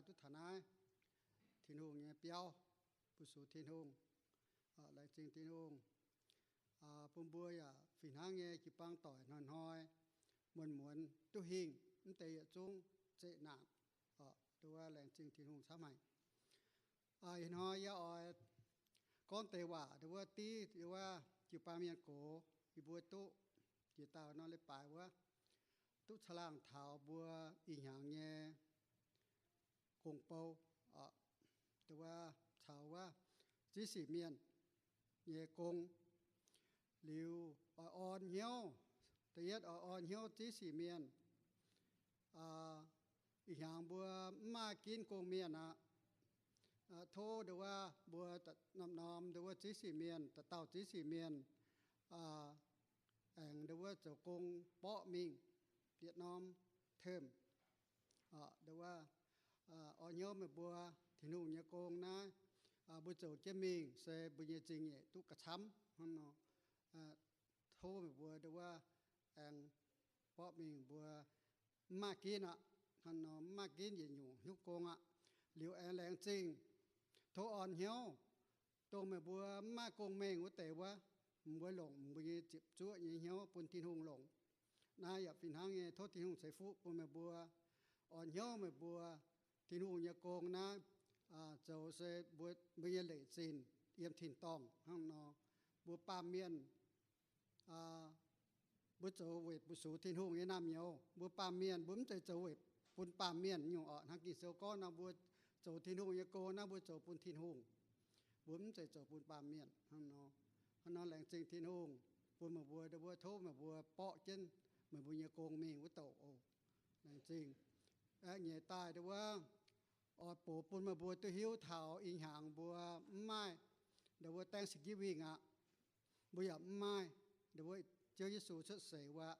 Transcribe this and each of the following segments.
duqv taux naaiv Tin-Hungh nyei biauv, fu-sux Tin-Hungh. Laengz zingh Tin-Hungh bun mbuo yaac fih hnangv nyei jiu-baang doic hnoi-hnoi muonz-muonz duqv hingh, mv deix yietc zungv zeqc naanc. Nduov laengz zingh Tin-Hungh camv haic. Ih hnoi yie oix gorngv deix waac nduov div nduov jiu-baang mienh gox yie mbuo duqv jiex dauh nor leiz-baaix wuov, duqv caangh laangh taux mbuo ih hnyangx nyei gong-bou, nduov caux wuov Ziv Sic Mienh nyei gong. Liuz oix orn hnyouv, da'yietv oix orn hnyouv Ziv Sic Mienh. Ih hnyangx mbuo mv maaih ginv gong mienh aqv. Tov nduov mbuo norm-norm nduov Ziv Sic Mienh, dauh dauh Ziv Sic Mienh aengx nduov zoux gong borqv mingh yietc norm term. Nduov orn hnyouv meih mbuo Tin-Hungh nyei gong naaiv, mbuo zoux jienv mingh se mbuo nyei zingh nyeic duqv gauh camv hnangv nor. Tov meih mbuo nduov aengx borqv mingh mbuo mv maaih ginv aqv. Hnangv nor mv maaih ginv yietc nyungc hnyouv gong aqv. Liuz aengx laengz zingh, tov orn hnyouv, dongh meih mbuo mv maaih gong mengh wuov deix wuov, meih mbuo longc meih mbuo nyei ziepc zuoqv nyei hnyouv bun Tin-Hungh longc. Naaiv yaac fih hnangv nyei, tov Tin-Hungh ceix fuqv bun meih mbuo, orn hnyouv meih mbuo Tin-Hungh nyei gong naaiv zoux se mbuo, mbuo nyei leic zinh yiem tin-dorngh hnangv nor. Mbuo baamh mienh mbuo zoux weic fu-sux Tin-Hungh nyei naamh nyouz. Mbuo baamh mienh mbuo mv zeiz zoux weic bun baamh mienh nyungc orqc. Hnangv Ging-Sou gorngv nor, mbuo zoux Tin-Hungh nyei gong naaiv mbuo zoux bun Tin-Hungh, mbuo mv zeiz zoux bun baamh mienh hnangv nor. Hnangv nor laengz zingh Tin-Hungh bun meih mbuo, nduov tov meih mbuo borqv jienv meih mbuo nyei gong mingh wuov douc oc. Laengz zingh. Aeqv, nyeic daaih nduov oix bouc bun meih mbuo duqv hiuv taux ih hnyangx mbuo mv maaih nduov Thanksgiving aqv. Mbuo yaac mv maaih nduov Ziouv Yesu cuotv seix wuov.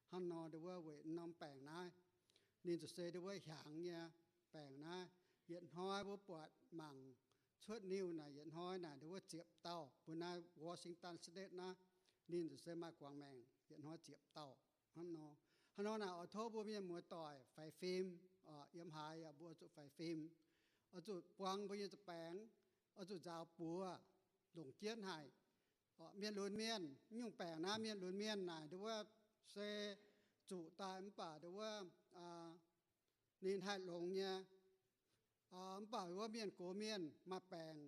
Hnangv nor nduov weic norm baengc naaiv, ninh ziouc se nduov hiaangx nyei baengc naaiv. Yietc hnoi mbuo buatc mangc cuotv niuh naaic, yietc hnoi naaic nduov ziepc dauh. Mbuo naaiv Washington State naaiv, ninh ziouc se maaih guangc maengc yietc hnoi ziepc dauh. Hnangv nor, hnangv nor naaic oix tov mbuo mienh muoz-doic faix fim, yiem haaix yaac mbuo oix zuqc faix fim, oix zuqc buang mbuo nyei nza baengx, oix zuqc nzaaux buoz, longc jienv haic. Mienh lunx mienh, nyungc baengc naaiv mienh lunx mienh naaic nduov se zuqc daaih mv baac nduov ninh haih longx nyei. Mv baac wuov mienh gox mienh maaih baengc,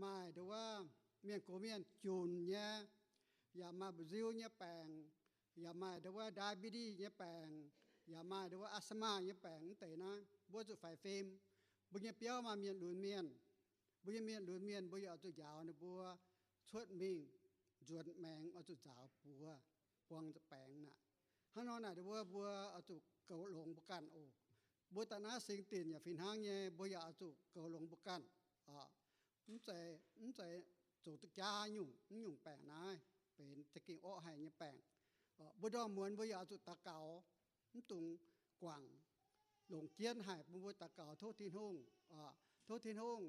maaih nduov mienh gox mienh junc nyei, yaac maaih mba'nziu nyei baengc, yaac maaih nduov diabetes nyei baengc, yaac maaih nduov asthma nyei baengc. Mv deix naaiv mbuo zuqc faix fim. Mbuo nyei biauv maaih mienh lunx mienh. Mbuo nyei mienh lunx mienh mbuo yaac oix zuqc njaaux ninh mbuo cuotv mingh nzuonx maengx, oix zuqc nzaaux buoz, buang nza baengx naaic. Hnangv nor naaic nduov mbuo oix zuqc goux longx mbuo ganh oc. Mbuo daaih naaiv singx dinc yaac fih hnangv nyei, mbuo yaac oix zuqc goux longx mbuo ganh. Mv zeiz, mv zeiz zoux duqv jaav nyungc, mv nyungc baengc naaiv benx za'gengh orqv haic nyei baengc. Mbuo ndorm muonz mbuo yaac oix zuqc daux gaux, mv dungx guangc, longc jienv haic bun mbuo daux gaux tov Tin-Hungh, tov Tin-Hungh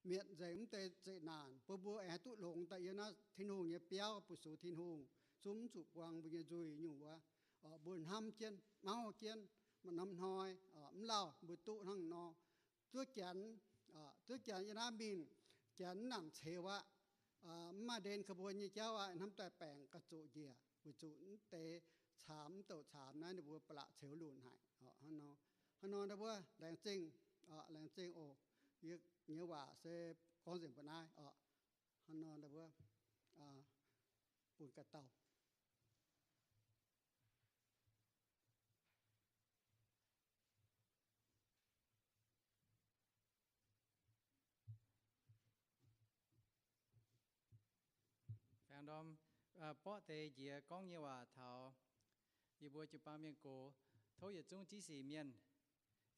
mietc nzengc mv deix zeqc naanc bun mbuo aengx haih duqv longx daaih yiem naaiv Tin-Hungh nyei biauv, fu-sux Tin-Hungh, zungv mv zuqc buang mbuo nyei nzuih nyungc wuov. Mbuo hnamv jienv, mauv jienv, maaih norm hnoi mv lauh mbuo duqv hnangv nor. Zuov Janx, zuov Janx yiem naaiv mingh, Janx mv nangc ceux aqv. Mv maaih เดินขบวน nyei jauv aqv. Hnamv daaih baengc gauh zoqc njiec weic zuqc mv deix caamx, mv douc caamx naaiv ninh mbuo ba'laqc ceux lunc haic. Hnangv nor, hnangv nor nduov mbuo laengz zingh, laengz zingh oc. Yie nyei waac se gorngv nzengc mbuo naaiv oc. Hnangv nor nduov mbuo bun ganh dauh. Baengh ndorm borqv deix njiec gorngv nyei waac taux yie mbuo jiu-baang mienh gox, tov yietc zungv Ziv Sic Mienh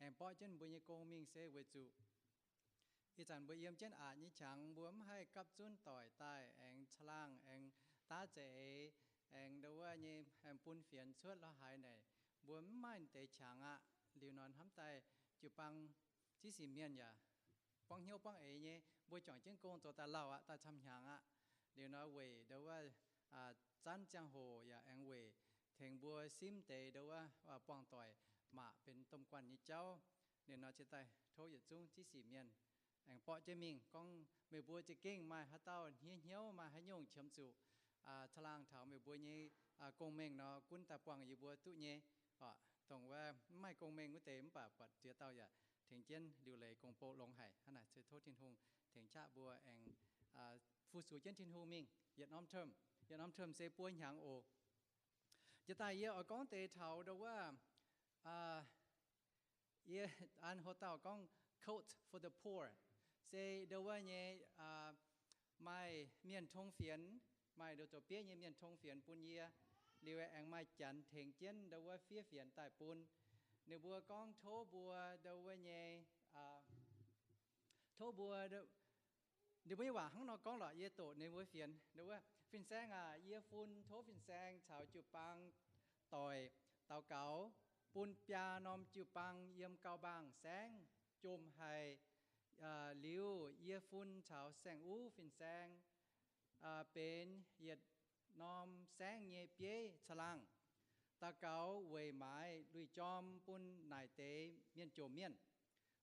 aengx borqv jienv mbuo nyei gong mingh se weic zuqc ih zanc mbuo yiem jienv aqc nyei qangx mbuo mv haih gapv zunv doic daaih aengx caangh laangh aengx daav za'eix aengx nduov nyei aengx bun fienx cuotv lorz haaix naaic, mbuo mv maaih deix qangx aqv. Liuz nor hnamv daaih jiu-baang Ziv Sic Mienh yaac buangv hnyouv buangv eix nyei, mbuo juangc jienv gong zoux daaih lauh aqv, daaih camv hnyangx aqv. Liuz nor weic nduov wuov zanv ziangh hoc yaac aengx weic tengx mbuo simv deix nduov wuov buangh doic maac benx domh guanh nyei jauv. Liuz nor ciex daaih tov yietc zungv zieqv sic mienh aengx borqv jienv mingh gorngv meih mbuo za'gengh maaih haaix dauh hniev hnyouv maaih haaix nyungc qiemx zuqc caangh laangh taux meih mbuo nyei gong-mengh nor gunv daaih buangh yie mbuo duqv nyei. Dongh wuov mv maaih gong-mengh wuov deix mv baac buatc ziex dauh yaac tengx jienv liuc leiz gong-bou longx haic. Hnangv naaic se tov Tin-Hungh tengx qaqv mbuo aengx fu-sux jienv Tin-Hungh mingh yietc norm term. Yietc norm term se buo hnyangx oc. Jiex daaih yie oix gorngv deix taux ndo wuov, yie an hlo dauh gorngv Coat for the Poor, se ndo wuov nyei maaih mienh tong fienx, maaih ndo zoux bieiv nyei mienh tong fienx bun yie, liuz aengx maaih janx tengx jienv ndo wuov fiev fienx daaih bun. Ninh mbuo gorngv tov mbuo ndo wuov nyei, tov mbuo, ninh mbuo nyei waac hnangv nor gorngv lorqc, yie doqc ninh mbuo fienx ndo wuov, fin-saeng aac, yie fun tov fin-saeng caux jiu-baang doic daux gaux bun biaa norm jiu-baang yiem Gaubaang Saengv jomc haic. Liuz yie fun caux saeng-uv fin-saeng benx yietc norm saengv nyei bieiv caangh laangh, daux gaux weic maaiz lui-jorm bun naaic deix mienh jomc mienh.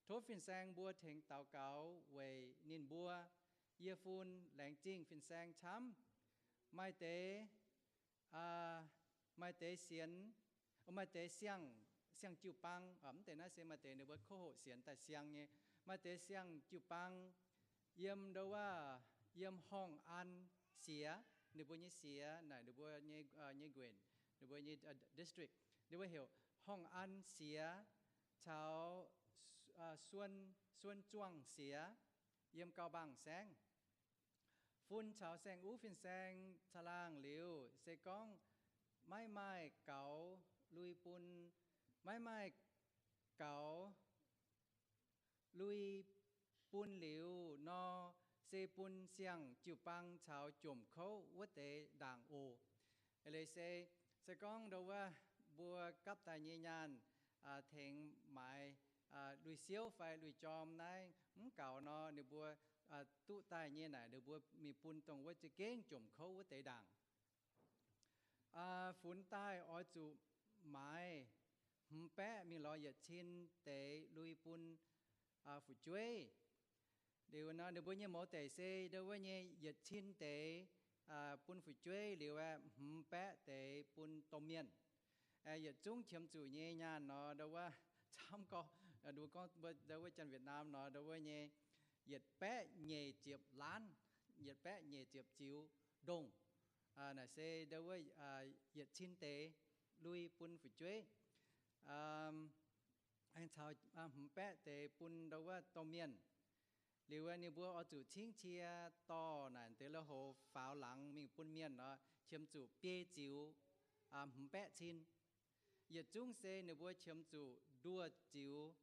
Tov fin-saeng mbuo tengx daux gaux weic ninh mbuo. Yie fun laengz zingh fin-saeng camv. Maaih deix, maaih deix sienx, maaih deix siang, siang jiu-baang, mv deix naaiv se maaih deix ninh mbuo kouv hoqc sienx daaih siang nyei. Maaih deix siang jiu-baang yiem ndo wuov, yiem Hong An Siex, ninh mbuo nyei siex naaic ninh mbuo nyei, nyei nquenc, ninh mbuo nyei district, ninh mbuo heuc Hong An Siex caux Suon, Suon Zuangh Siex yiem Gaubaang Saengv. Fun caux saeng-uv fin-saeng caangh laangh liuz se gorngv maiv maaih gaux lui bun, maiv maaih gaux lui bun liuz nor, se bun siang jiu-baang caux jomc kouv wuov deix ndaangc oc. Leiz se, se gorngv ndo wuov mbuo gapv daaih nyei nyaanh tengx maaiz lui-siouv fai lui-jorm naaiv mv gaux nor, ninh mbuo duqv daaih nyei naaic ninh mbuo mingh bun dongh wuov za'gengh jomc kouv wuov deix ndaangc. Funx daaih oix zuqc maaiz hmz baeqv mingh lorz yietc cin deix lui bun fu'jueiv. Liuz nor ninh mbuo nyei mouz deic se ndo wuov nyei yietc cin deix bun fu'jueiv liuz aeqv, hmz baeqv deix bun domh mienh. Yietc zungv qiemx zuqc nyei nyaanh nor ndo wuov camv gorngv, ndo wuov Janx-Vietnam nor ndo wuov nyei yietc baeqv nyeic ziepc laanv, yietc baeqv nyeic ziepc ziux ndongh. Naaic se ndo wuov yietc cin deix lui bun fu'jueiv, aengx caux hmz baeqv deix bun ndo wuov domh mienh. Liuz ninh mbuo oix zuqc cingv cie dorh naaic deix lui-houx faaux laangz mingh bun mienh nor, qiemx zuqc biei ziux hmz baeqv cin. Yietc zungv se ninh mbuo qiemx zuqc nduoh ziux,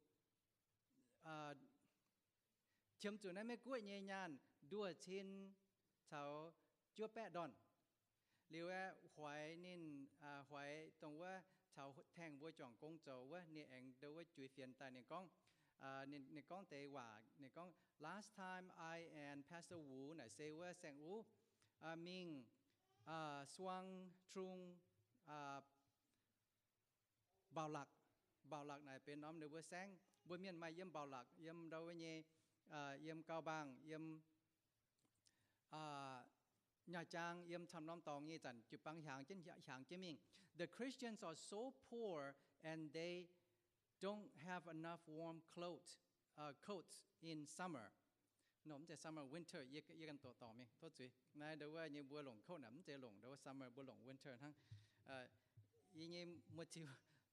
qiemx zuqc naaiv Meiv Guoqv nyei nyaanh nduoh cin caux juov baeqv ndorn. Liuz aeqv, hoix ninh, hoix dongh wuov caux tengx mbuo juangc gong zoux wuov, ninh aengx ndo wuov juix fienx daaih ninh gorngv, ninh gorngv deix waac ninh gorngv, last time I and Pastor Wu, naaic se wuov saeng-uv, mingh Suang Trung Bảo Lộc. Bảo Lộc naaic benx norm ninh mbuo saengv, mbuo mienh maaih yiem Bảo Lộc, yiem ndo wuov nyei, yiem Cao Bằng, yiem Nha Trang, yiem camv norm dorngx nyei zanc jiu-baang hiaangx jienv, hiaangx jienv mingh. The Christians are so poor and they don't have enough warm clothes, coats in summer. Nor mv zeiz summer, winter, yie ganh doqc dorngc mingh, tov zuiz. Naaiv ndo wuov nyei mbuo longc coat naaic mv zeiz longc ndo wuov summer, mbuo longc winter hnangv. Yie nyei muoz-ziu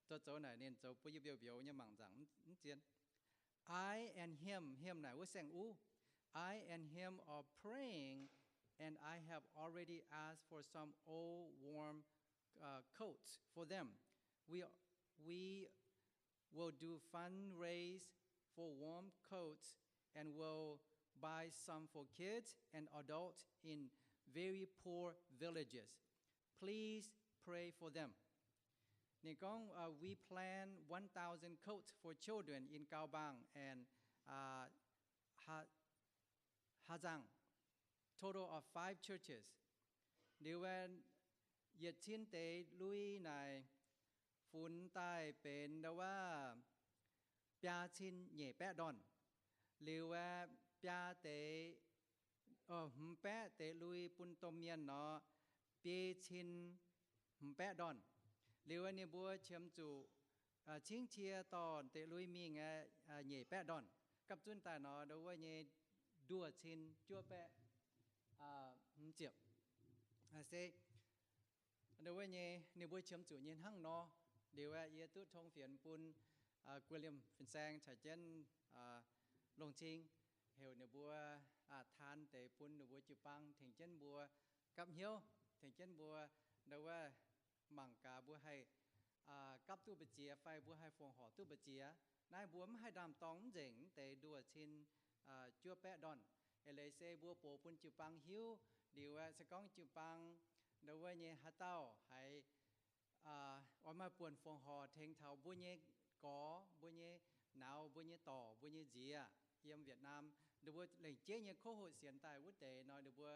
zoux zoux naaic ninh zoux bun yie mbiouh mbiouh nyei mangc nzaangc mv zien. I and him, him naaic wuov saeng-uv. I and him are praying and I have already asked for some old warm coats for them. We, we will do fundraise for warm coats and will buy some for kids and adults in very poor villages. Please pray for them. Ninh gorngv, we plan one thousand coats for children in Cao Bằng and Hà Giang, total of five churches. Liuz aeqv, yietc cin deix lui naaic funx daaih benx ndo wuov biaa cin nyeic baeqv ndorn. Liuz aeqv, biaa deix, hmz baeqv deix lui bun domh mienh nor, biei cin hmz baeqv ndorn. Liuz aeqv, ninh mbuo qiemx zuqc cingv cie dorh deix lui mingh aeqv, nyeic baeqv ndorn. Gapv zunv daaih nor, ndo wuov nyei nduoh cin juov baeqv hmz ziepc. Se ndo wuov nyei ninh mbuo qiemx zuqc nyei hnangv nor. Liuz aeqv, yie duqv tong fienx bun guei liemh fin-saeng caux jienv longc cing heuc ninh mbuo taan deix bun ninh mbuo jiu-baang tengx jienv mbuo gapv hnyouv, tengx jienv mbuo ndo wuov mangc gaax mbuo haih gapv duqv mbu'ziex fai mbuo haih fongc horc duqv mbu'ziex. Naaiv mbuo mv haih ndaam-dorng mv nzengc deix nduoh cin juov baeqv ndorn. Eix leiz se mbuo box bun jiu-baang hiuv. Liuz aeqv, se gorngv jiu-baang ndo wuov nyei haaix dauh haiz oix maaih buonc fongc horc tengx taux mbuo nyei gorx, mbuo nyei nauz, mbuo nyei dorc, mbuo nyei nziex yiem Vietnam, ninh mbuo lengc jeiv nyei kov hoqc sienx daaih wuov deix nor, ninh mbuo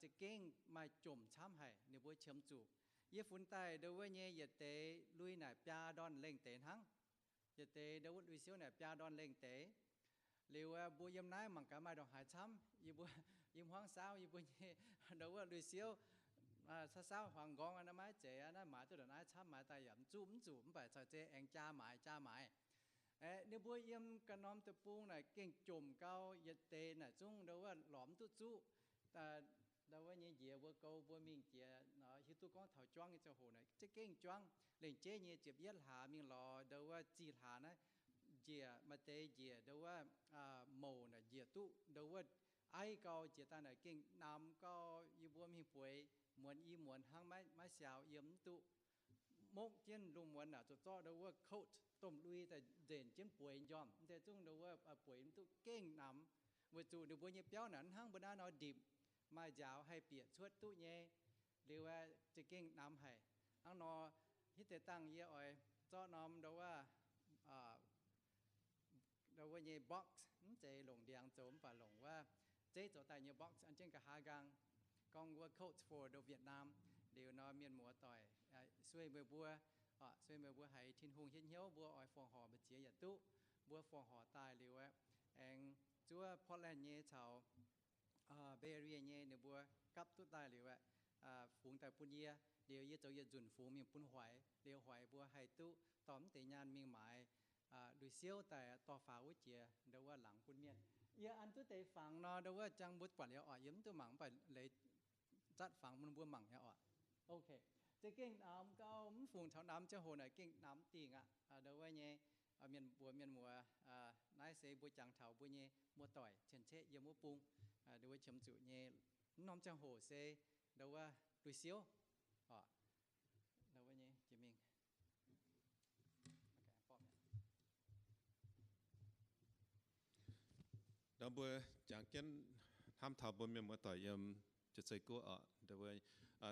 za'gengh maaih jomc camv haic, ninh mbuo qiemx zuqc. Yie funx daaih ndo wuov nyei yietc deix lui naaic biaa ndorn lengh deix hnangv. Yietc deix ndo wuov lui-siouv naaic biaa ndorn lengh deix. Liuz mbuo yiem naaiv mangc gaax maaih ndongc haaix camv. Yie mbuo, yie hmuangv saauv yie mbuo nyei ndo wuov lui-siouv saauv saauv hmuangx nqorngv naaiv maiv zeiz, naaiv maaiz duqv ndongc naaiv camv, maaiz daaih yaac mv zuqv mv zuqc, mv baac caux zeiz aengx jaa maaiz jaa maaiz. Ninh mbuo yiem ganh norm deic-bung naaic gengh jomc gau, yietc deix naaic zungv ndo wuov lorz mv duqv zuqv. Ndo wuov nyei njiec mbuo gou mbuo mingh jiex hiuv duqv gorngv taux juangv nyei ziangh hoc naaic za'gengh juangv. Lengc jeiv nyei ziepc yietv hlaax mingh lorz ndo wuov zih hlaax naaiv njiec, maaih deix njiec ndo wuov mouc naaic njiec duqv ndo wuov aiv gau, jiex daaih naaic gengh namx gau. Yie mbuo mingh bueix muonz i muonz hnangv maiv siaaux, yiem mv duqv. Mokv jienv lungh muonz naaic zorqv zorqv ndo wuov coat domh lui daaih nzenc jienv bueix njormh, mv deix zungv ndo wuov bueix mv duqv, gengh namx. Weic zuqc ninh mbuo nyei biauv naaic hnangv mbuo naaiv nor ndipc, maaih nziaaux haih bieqc cuotv duqv nyei. Liuz aeqv, za'gengh namx haic. Hnangv nor, hitv deix dangh yie oix zorqv norm ndo wuov ndo wuov nyei box, mv zeiz longc ndiangx zoux mv baac longc wuov zeiv zoux daaih nyei box an jienv nqa'haav nqaang, gorngv wuov Coats for the Vietnam. Liuz nor mienh muoz-doic, sueih meih mbuo, sueih meih mbuo haiz Tin-Hungh hietv hnyouv mbuo oix fongc horc mbu'ziex yaac duqv. Mbuo fongc horc daaih liuz aeqv, aengx zuov Portland nyei caux Bay Area nyei ninh mbuo gapv duqv daaih liuz aeqv, fungx daaih bun yie. Liuz yie zoux yietc nzunc fungx mingh bun hoic. Liuz hoic mbuo haih duqv dorh mv deix nyaanh mingh maaiz lui-siouv daaih dorh faaux wuov jiex ndo wuov laangz bun mienh. Yie an duqv deix fangx nor, ndo wuov jangx mbuo buatc liuz oc, yie mv duqv mangc mv baac leiz zatv fangx bun mbuo mangc nyei oc. Ok, za'gengh namx gau, mv fungc taux namx ziangh hoc naaic gengh namx dingc aqv. Ndo wuov nyei mienh mbuo, mienh muoz, naaiv se mbuo jangx taux mbuo nyei muoz-doic cien-ceqv yiem wuov bung, ndo wuov qiemx zuqc nyei. Mv norm ziangh hoc se ndo wuov lui-siouv oc. Ndo wuov nyei jiex mingh. Ndau mbuo jangx jienv hnamv taux mbuo mienh muoz-doic yiem Jiu-Zei Guoqv oc. Ndo wuov,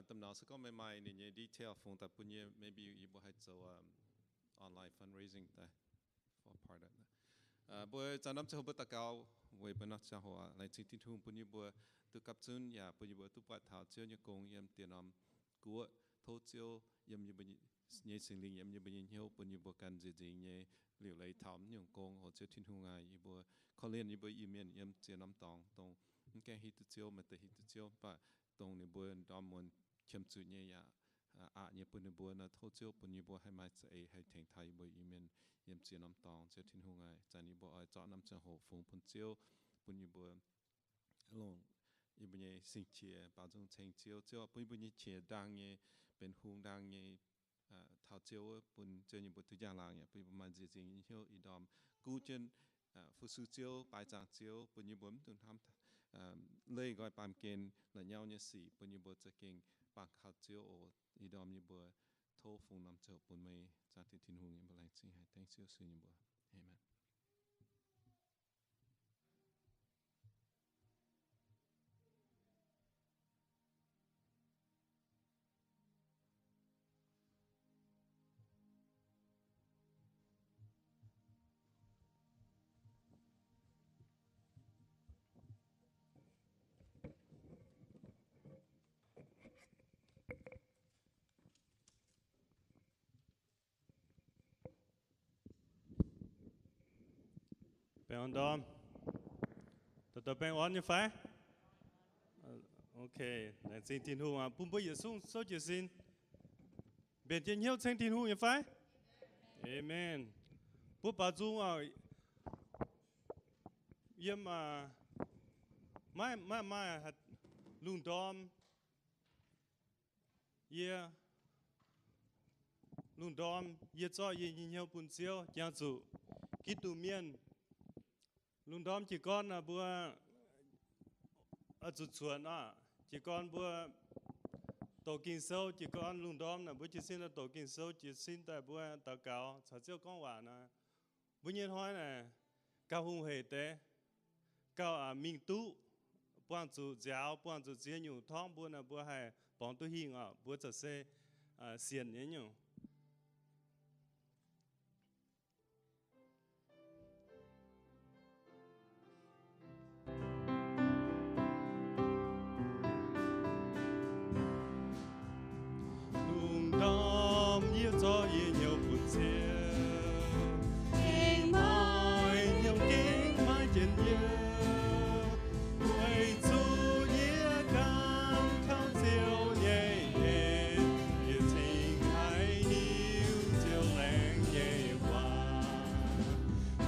domh nauz se gorngv meih maaih ninh nyei detail fungx daaih bun yie, maybe yie mbuo haih zoux online fundraising daaih for part of that. Mbuo zaah norm ziangh hoc mbuo daux gaux weic mbuo norm ziangh hoc, laengz zingh Tin-Hungh bun yie mbuo duqv gapv zunv yaac bun yie mbuo duqv buatc taux Ziouv nyei gong yiem diex norm guoqv. Tov Ziouv yiem yie mbuo nyei Singx Lingh yiem yie mbuo nyei hnyouv bun yie mbuo ganh nziex nzingx nyei liuc leiz taux mv nyungc gong. O Ziouv Tin-Hungh aac, yie mbuo korv-lienh yie mbuo Iu-Mienh yiem ziex norm dorngx dongh mv gaengh hiuv duqv Ziouv, maaih deix hiuv duqv Ziouv, mv baac dongh ninh mbuo ndorm muonz qiemx zuqc nyei yaac aqc nyei bun ninh mbuo nor, tov Ziouv bun yie mbuo haih maaih za'eix haih tengx taux yie mbuo Iu-Mienh yiem ziex norm dorngx. Ziouv Tin-Hungh aac, zanc yie mbuo oix zorqv norm ziangh hoc fungx bun Ziouv, bun yie mbuo longc yie mbuo nyei sing-qiex baaux nzung ceng Ziouv. Ziouv bun yie mbuo nyei qiex ndaang nyei, benx hung ndaang nyei taux Ziouv, bun Ziouv yie mbuo duqv njang-laangc yaac bun yie mbuo maaih nziex nzingx nyei hnyouv ih ndorm guv jienv fu-sux Ziouv, baaix zaangc Ziouv, bun yie mbuo mv dungx hnamv leih nqoi baamh gen la'nyauv nyei sic, bun yie mbuo za'gengh bangc kaux Ziouv oc. Ih ndorm yie mbuo tov fungx norm ziouc bun meih, zaangc Diex Tin-Hungh, yie mbuo laengz zingh haic. Thank Ziouv, Ziouv yie mbuo. Amen. Baengh orn ndorm. Dauh dauh baengh orn nyei fai? Ok, laengz zingh Tin-Hungh aac, bun mbuo yietc zungv souv jiez sin, mbenc jienv hnyouv ceng Tin-Hungh nyei fai? Aamen. Mbuo baaux nzung oc. Yiem, maiv, maiv maaih lungh ndorm, yie, lungh ndorm yie zorqv yie nyei hnyouv bun Ziouv, jangx zuqc Giduc Mienh. Lungh ndorm jiez gorn naaic mbuo oix zuqc cuotv aqv. Jiez gorn mbuo doqc Ging-Sou, jiez gorn lungh ndorm naaic mbuo jiez sin oix doqc Ging-Sou, jiez sin daaih mbuo daux gaux caux Ziouv gorngv waac nor, mbuo nyei hnoi naaic gauh hungh heic deix, gauh mingh duqv, buangh zuqc nziaaux, buangh zuqc ziex nyungc torngv mbuo naaic mbuo haih borngz duqv hingh oc. Mbuo za'gengh se sienx nyei nyungc. Lungh ndorm yie zorqv yie hnyouv bun Ziouv, ih hnoi hnyouv gengh maiv njien-youh, weic zuqc yie ganh kaux Ziouv nyei en, yie cingx haih hiuv Ziouv laengz nyei waac.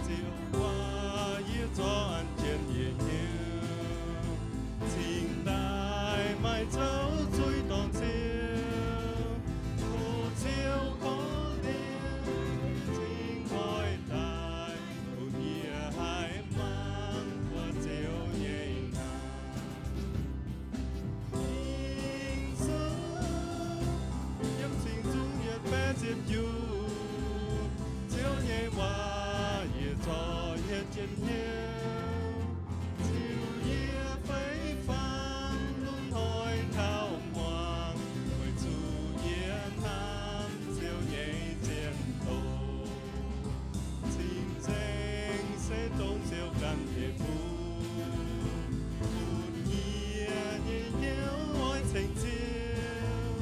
Ziouv waac yie zorqv an jienv yie hnyouv, cingx daaih maaih zouv zuiz dorngc Ziouv, tov Ziouv korv-lienh, cingx nqoi daaih, bun yie haih mangc buatc Ziouv nyei hnamv. Ging-Sou, yiem cing-nzung yietc baeqv ziepc juh, Ziouv nyei waac yie zorqv hietv jienv hnyouv, ziux yie fei fang lungh hnoi taux hmuangx, weic zuqc yie hnamv Ziouv nyei zien doz. Cing-nzengc se dongh Ziouv ganh nyei bun, bun yie nyei hnyouv oix ceng Ziouv,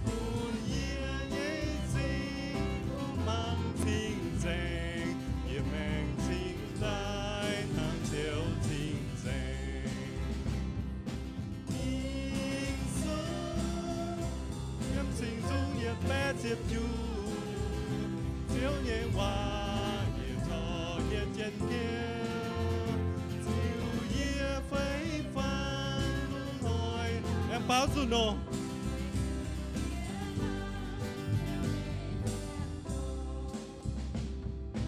bun yie nyei zingh kungx mangc cing-nzengc, yie maengc cingx daaih hnangv Ziouv cing-nzengc. Ging-Sou, yiem cing-nzung yietc baeqv ziepc juh, Ziouv nyei waac yie zorqv hietv jienv hnyouv, ziux yie fei fang lungh hnoi. Aengx baaux zuqc nor.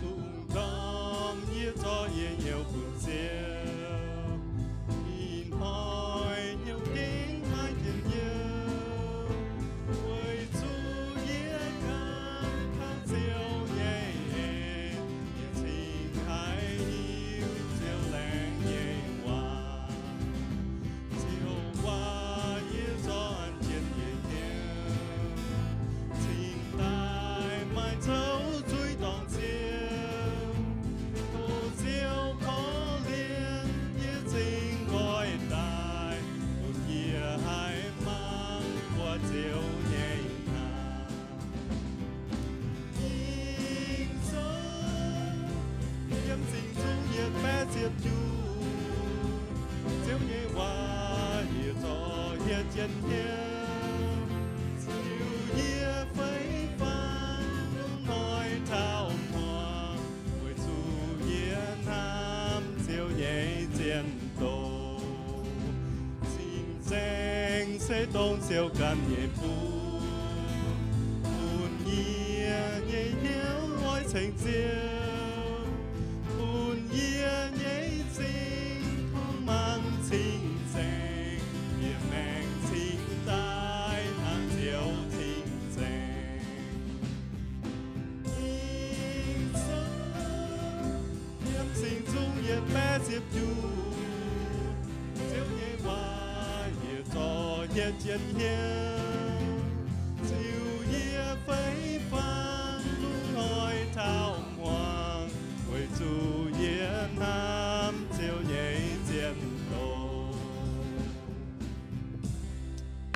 Lungh ndorm yie zorqv yie hnyouv bun Ziouv, ih hnoi hnyouv gengh maiv njien-youh, weic zuqc yie ganh kaux Ziouv nyei en, yie cingx haih hiuv Ziouv laengz nyei waac. Ziouv waac yie zorqv an jienv yie hnyouv, cingx daaih maaih zouv zuiz dorngc Ziouv. Tov Ziouv korv-lienh, yie cingx nqoi daaih, bun yie haih mangc buatc Ziouv nyei hnamv. Ging-Sou, yiem cing-nzung yietc baeqv ziepc juh, Ziouv nyei waac yie zorqv hietv jienv hnyouv, ziux yie fei fang lungh hnoi taux hmuangx, weic zuqc yie hnamv Ziouv nyei zien doz. Cing-nzengc se dongh Ziouv ganh nyei bun, bun yie nyei hnyouv oix ceng Ziouv, bun yie nyei zingh kungx mangc cing-nzengc, yie maengc cingx daaih hnangv Ziouv cing-nzengc. Ging-Sou, yiem cing-nzung yietc baeqv ziepc juh, Ziouv nyei waac yie zorqv hietv jienv hnyouv, ziux yie fei fang lungh hnoi taux hmuangx, weic zuqc yie hnamv Ziouv nyei zien doz.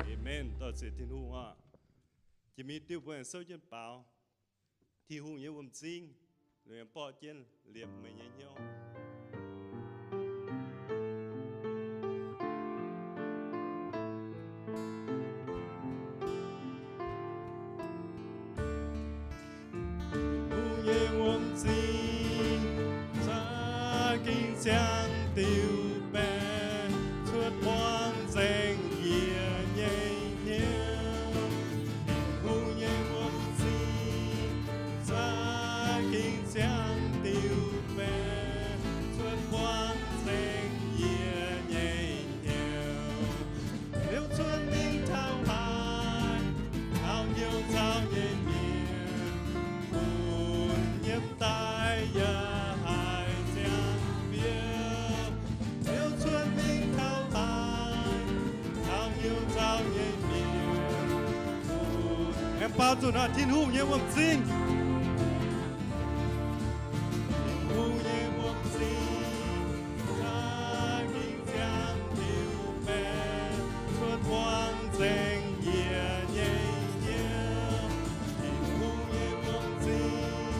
Aamen. Dorh ziec Tin-Hungh oc. Jiex mingh diuh mbuo aengx souv jienv baaux Tin-Hungh nyei wuom-zingv. Liemh borqv jienv liepc meih nyei hnyouv. Hungh nyei wuom-zing za'gengh ziangh diuh baeqc cuotv buangv nzengc yie nyei hnyouv. Hungh nyei wuom-zing za'gengh ziangh diuh baeqc cuotv buangv nzengc yie nyei hnyouv. Liuz cuotv mingh taux haaix, taux hnyouv nzauh nyei mienh, bun yiem daaih yaac haih ziangh biouv. Liuz cuotv mingh taux haaix, taux hnyouv nzauh nyei mienh, bun, aengx baaux nzunc nor, Tin-Hungh nyei wuom-zing. Tin-Hungh nyei wuom-zing za'gengh ziangh diuh baeqc cuotv buangv nzengc yie nyei hnyouv. Tin-Hungh nyei wuom-zing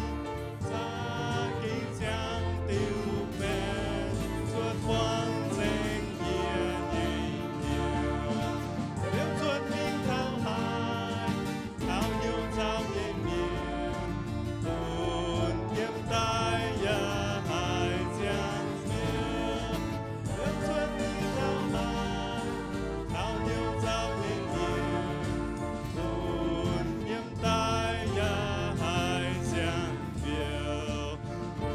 za'gengh ziangh diuh baeqc cuotv buangv nzengc yie nyei hnyouv. Liuz cuotv mingh taux haaix, taux hnyouv nzauh nyei mienh, bun yiem daaih yaac haih ziangh biouv. Liuz cuotv mingh taux haaix, taux hnyouv nzauh nyei mienh, bun yiem daaih yaac haih ziangh biouv.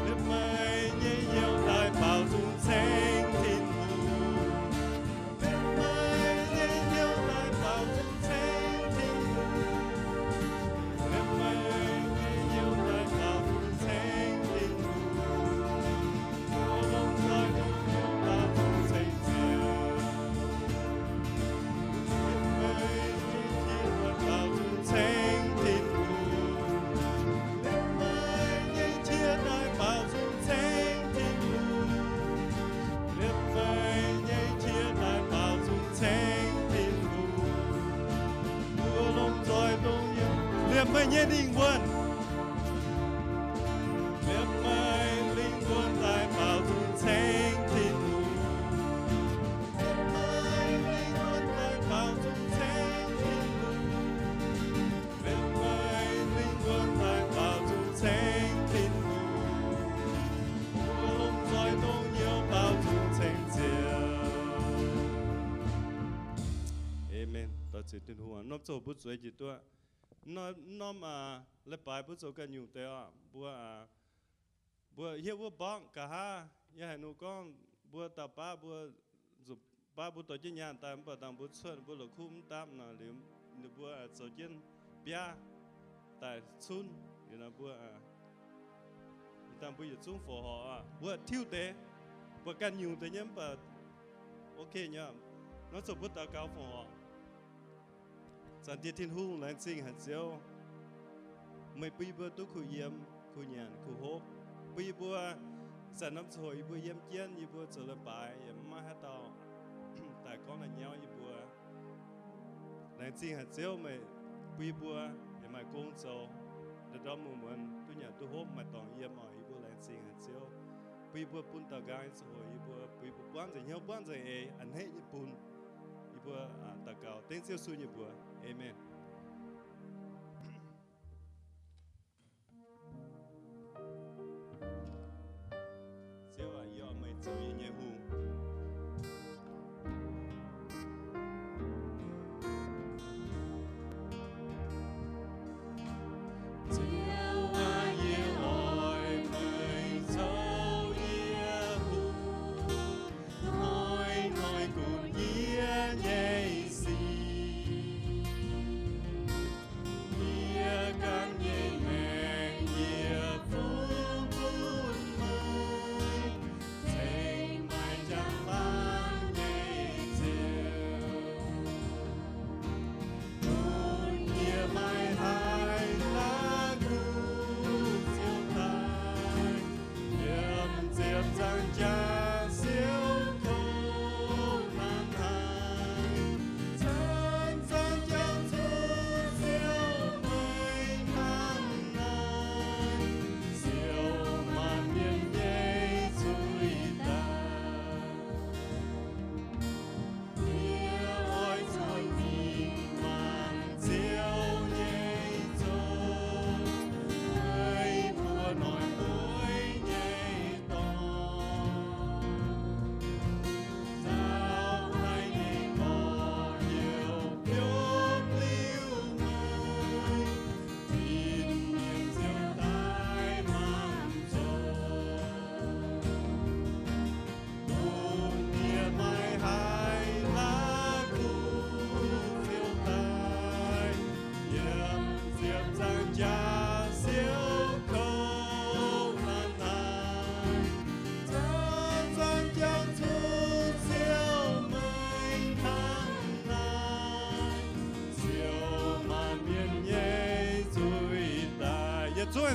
Liepc meih nyei hnyouv daaih baaux nzung ceng Tin-Hungh. Liepc meih nyei hnyouv daaih baaux nzung ceng Tin-Hungh. Liepc meih nyei hnyouv daaih baaux nzung ceng Tin-Hungh. Mbuo lomh nzoih dongh hnyouv baaux nzung ceng Ziouv. Liepc meih nyei qiex daaih baaux nzung ceng Tin-Hungh. Liepc meih nyei qiex daaih baaux nzung ceng Tin-Hungh. Liepc meih nyei qiex daaih baaux nzung ceng Tin-Hungh. Mbuo lomh nzoih dongh hnyouv. Liepc meih nyei lingh wuonh. Liepc meih lingh wuonh daaih baaux nzung ceng Tin-Hungh. Liepc meih lingh wuonh daaih baaux nzung ceng Tin-Hungh. Liepc meih lingh wuonh daaih baaux nzung ceng Tin-Hungh. Mbuo lomh nzoih dongh hnyouv baaux nzung ceng Ziouv. Aamen. Daux ziex Tin-Hungh aac. Norm ziangh hoc mbuo zueiz njiec duqv. Norm, norm aac, leiz-baaix mbuo zoux ganh nyungc deix oc. Mbuo aac, mbuo hietv wuov mborqv nqa'haav, yie haiz ninh gorngv mbuo dauh baav mbuo, nzunc baav mbuo dorh jienv nyaanh daaih, mv baac dangh mbuo cuotv mbuo la'kuqv mv dapv nor, liuz ninh mbuo zoux jienv biaav daaih cunv. Liuz nor mbuo, dangh mbuo yietc zungv fongc horc, mbuo tiuv deix, mbuo ganh nyungc deix nyei mv baac ok nyei. Nor zoux mbuo daux gaux fongc horc. Zaangc Diex Tin-Hungh, laengz zingh haic Ziouv, meih bun yie mbuo duqv kuh yiem, kuh nyanc, kuh hopv, bun yie mbuo zanc norm ziangh hoc yie mbuo yiem jienv, yie mbuo zoux leiz-baaix yaac mv maaih haaix dauh daaih gorngv daaih nyauv yie mbuo. Laengz zingh haic Ziouv, meih bun yie mbuo yaac maaih gong zoux, ndorm-ndorm muonz-muonz duqv nyanc duqv hopv, maaih dorngx yiem oc. Yie mbuo laengz zingh haic Ziouv, bun yie mbuo bun daux nqaang nyei ziangh hoc yie mbuo, bun yie mbuo buangv nzengc hnyouv buangv nzengc eix a'hneiv nyei bun. Yie mbuo daux gaux dengv Ziouv Yesu nyei mbuox. Aamen. Ziouv aac, yie oix meih zoux yie nyei hungh. Ziouv aac, yie oix meih zoux yie hungh, hnoi-hnoi gunv yie nyei sic.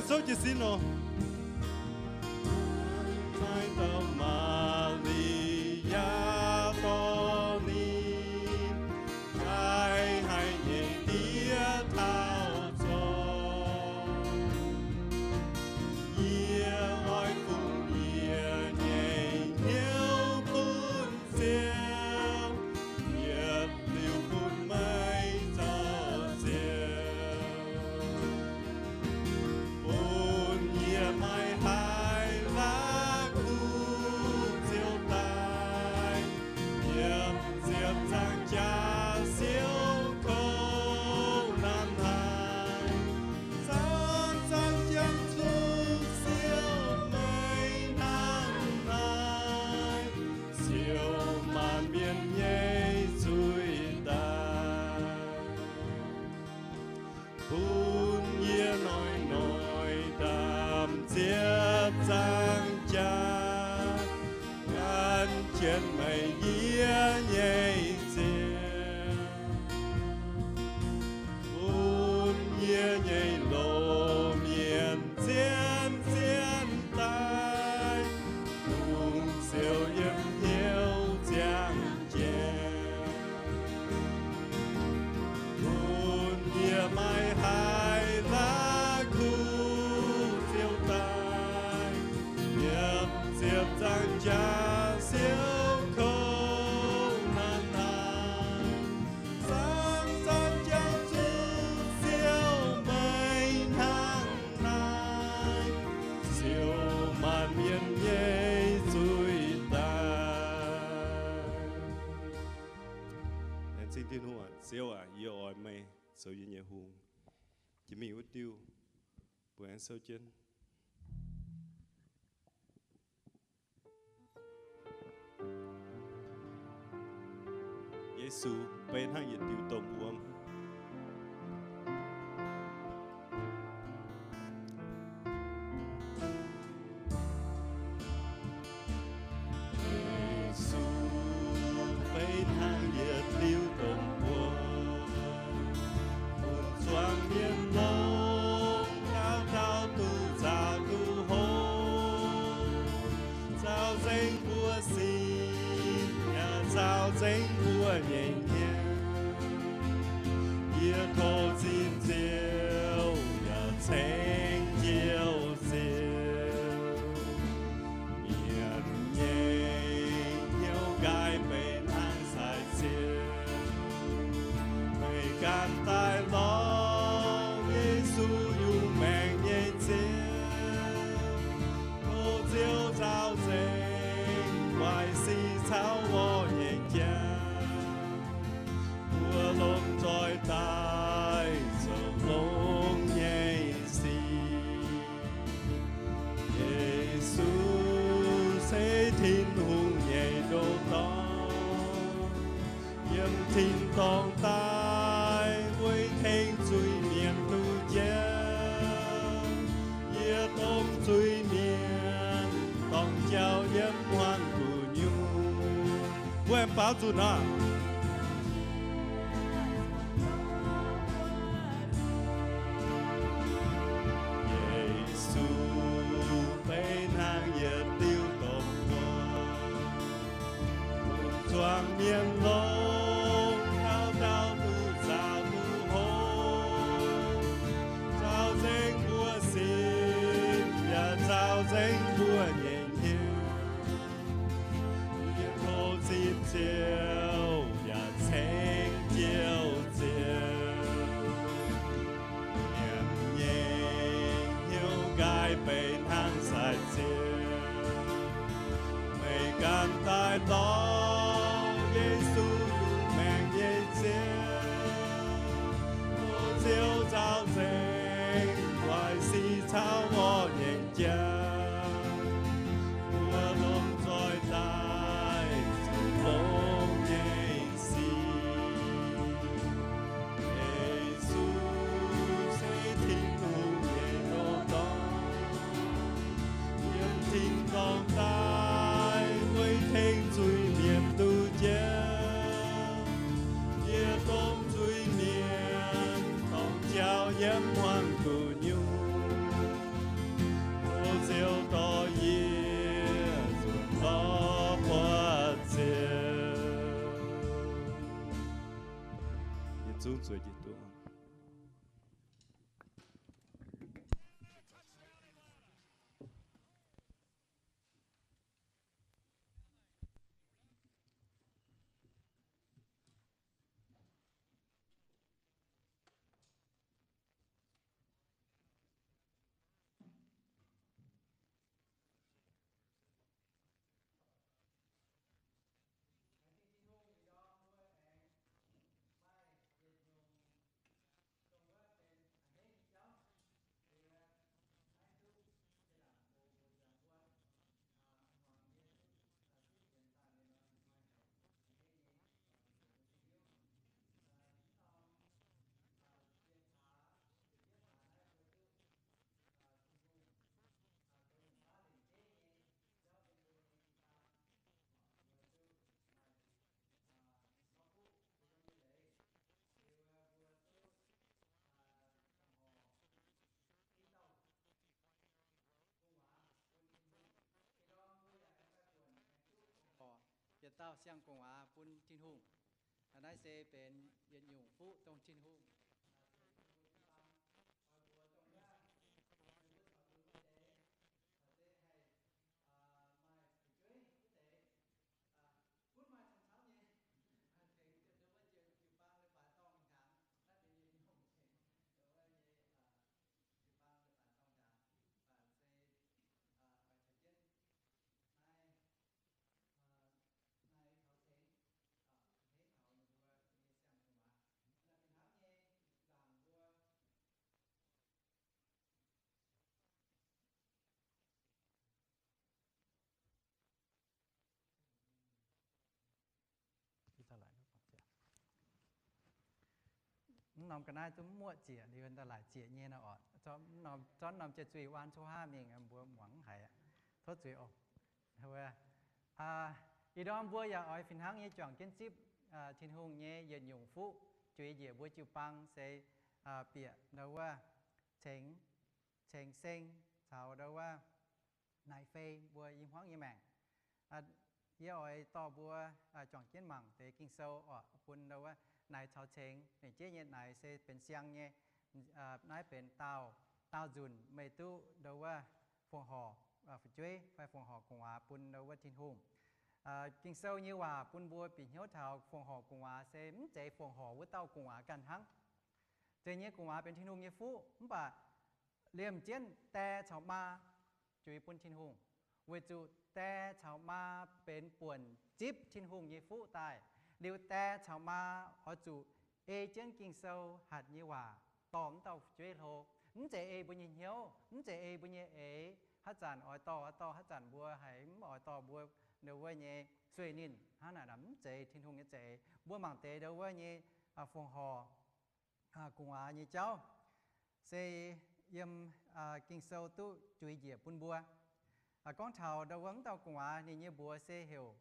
Souv jiez sin oc. Maaih dauh Maa^li^yaa dorh ninh, jaaix haic nyei diex taux zorc. Yie oix fungx yie nyei hnyouv bun Ziouv, yietc liuz bun meih zoux Ziouv. Bun yie maiv haih la'kuqv ziouc daaih, yiem ziepc nzaangc jaax siouv kouv nanv haic, zanc-zanc jangx zuqc siou meih hnangv naaiv, siou maanc mienh nyei zuiz daaih. Bun yie noic-noic ndaamv ziepc nzaangc jaax, gan jienv meih yie nyei Ziouv. Bun yie nyei loz-mienh zien-zien daaih, bungx siou yiem hnyouv ziangh jienv. Bun yie maiv haih la'kuqv ziouc daaih, yiem ziepc nzaangc jaax siouv kouv nanv haic, zanc-zanc jangx zuqc siou meih hnangv naaiv, siou maanc mienh nyei zuiz daaih. Laengz zingh Tin-Hungh aac. Ziouv aac, yie oix meih zoux yie nyei hungh. Jiex mingh wuov diuh, mbuo aengx souv jienv. Yesu, beiv hnangv yietc diuh domh wuom. Yesu, beiv hnangv yietc diuh domh wuom, bun zuangx mienh longc dauh dauh duqv nzaaux duqv hlo, nzaaux nzengc mbuo sin, yaac nzaaux nzengc mbuo nyei hnyouv. Yie tov zipv Ziouv yaac ceng Ziouv Ziouv. Mienh nyei hnyouv nqaai benx hnangv sai-ziouv, meih ganh daaih lorz Yesu yungz maengc nyei Ziouv. Tov Ziouv nzaaux nzengc waaic sic caux orv nyei jauv. Mbuo lomh nzoih daaih zoux longx nyei sic. Yesu se Tin-Hungh nyei ndoh dorn, yiem tin-dorngh daaih weic tengx zuiz-mienh duqv njiec. Yie domh zuiz-mienh dorngc jauv yiem hmuangx gu'nyuoz. Mbuo aengx baaux zuqc nor. Yesu beiv hnangv yietc diuh domh wuom, bun zuangx mienh longc dauh dauh duqv nzaaux duqv hlo, nzaaux nzengc mbuo sin, yaac nzaaux nzengc mbuo nyei hnyouv. Yie tov zipv Ziouv yaac ceng Ziouv Ziouv. Mienh nyei hnyouv nqaai benx hnangv sai-ziouv, meih ganh daaih lorz Yesu yungz maengc nyei Ziouv. Tov Ziouv nzaaux nzengc waaic sic caux orv nyei jauv. Mbuo lomh nzoih daaih zoux longx nyei sic. Yesu se Tin-Hungh nyei ndoh dorn, yiem tin-dorngh daaih weic tengx zuiz-mienh Zungv zueiz jienv duqv. Yietc dauh siang gu'nguaaz bun Tin-Hungh. Naaiv se benx yietc nyungc fuqv dongh Tin-Hungh gunv maaih camv-camv nyei, tengx ziepc ndau wuov jiu-baang leiz-baaix dorngh hnyangx. Naaiv benx yietc nyungc tengx ndau wuov nyei jiu-baang leiz-baaix dorngh hnyangx. Mv baac se oix caux jienv naaiv, naaiv taux cengx, a'hneiv taux ninh mbuo nyei siang-gu'nguaaz. Naaiv fih hnangv nyei, laangc mbuo Mv norm ga'naaiv duqv muoqv ziec liuz, daaih laaic ziec nyei nor oc. Zorqv norm jiex zuiz waan coqv haav mingh, mbuo muangx haiz aqv. Tov zuiz oc. Ih ndorm mbuo yaac oix fih hnangv nyei juangc jienv zipv Tin-Hungh nyei yietc nyungc fuqv juix njiec mbuo jiu-baang se bieqc ndau wuov cengx, cengx seng caux ndau wuov naaic fei mbuo i hmuangv nyei maengc. Yie oix dorh mbuo juangc jienv mangc deix Ging-Sou oc, bun ndau wuov naaic caux cengx lengc jeiv nyei naaic se benx siang nyei. Naaiv benx daauh, daauh nzunc meih duqv ndau wuov fongc horc fu'jueiv fai fongc horc gu'nguaaz bun ndau wuov Tin-Hungh. Ging-Sou nyei waac bun mbuo bieqc hnyouv taux fongc horc gu'nguaaz se mv zeiz fongc horc wuov dauh gu'nguaaz ganh hnangv. Zeiz nyei gu'nguaaz benx Tin-Hungh nyei fuqv, mv baac liemh jienv die caux maa juix bun Tin-Hungh, weic zuqc die caux maa benx buonc zipv Tin-Hungh nyei fuqv daaih. Liuz die caux maa oix zuqc ei jienv Ging-Sou hatc nyei waac dorh mv dauh fu'jueiv hlo. Mv zeiz ei mbuo nyei hnyouv, mv zeiz ei mbuo nyei eix. Haaix zanc oix dorh oix dorh, haaix zanc mbuo haiz mv oix dorh mbuo ndau wuov nyei sueih ninh hnangv naaic, mv zeiz Tin-Hungh nyei za'eix. Mbuo mangc deix ndau wuov nyei fongc horc gu'nguaaz nyei jauv se yiem Ging-Sou duqv juix njiec bun mbuo. Gorngv taux ndau wuov mv dauh gu'nguaaz ninh nyei mbuox se heuc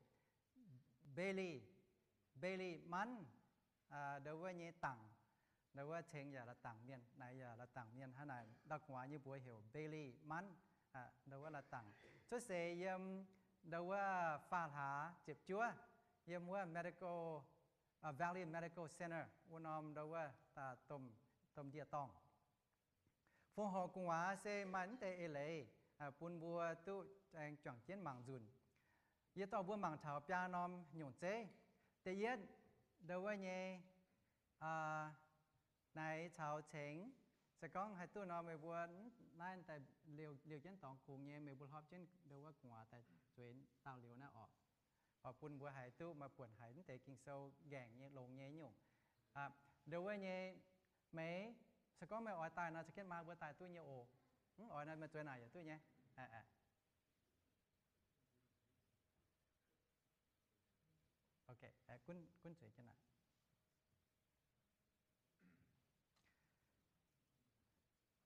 Bailey, Bailey Munn, ndau wuov nyei dangc, ndau wuov ceng yaac la'dangc mienh, naaic yaac la'dangc mienh hnangv naaic. Dauh gu'nguaaz nyei mbuox heuc Bailey Munn, ndau wuov la'dangc. Cuotv seix yiem ndau wuov faam hlaax ziepc juov, yiem wuov medical, Valley Medical Center wuov norm ndau wuov domh ndie-dorngh. Fongc horc gu'nguaaz se maaih mv deix eix leiz bun mbuo duqv aengx juangc jienv mangc nzunc. Yie dorh mbuo mangc taux biaa norm nyungc zeiv. Da'yietv, ndau wuov nyei naaic caux cengx. Se gorngv haih duqv nor, meih mbuo naaiv daaih liouh jienv dorngx kungx nyei, meih mbuo hlopv jienv ndau wuov gu'nguaaz daaih zueiz daauh liuz naaiv oc. Oix bun mbuo haih duqv maaih buonc haiz mv deix Ging-Sou nqaengc nyei, longx nyei nyungc. Ndau wuov nyei, meih, se gorngv meih oix daaih nor, caux jienv maa mbuo daaih duqv nyei oc. Mv oix nor, meih zueiz naaic yaac duqv nyei.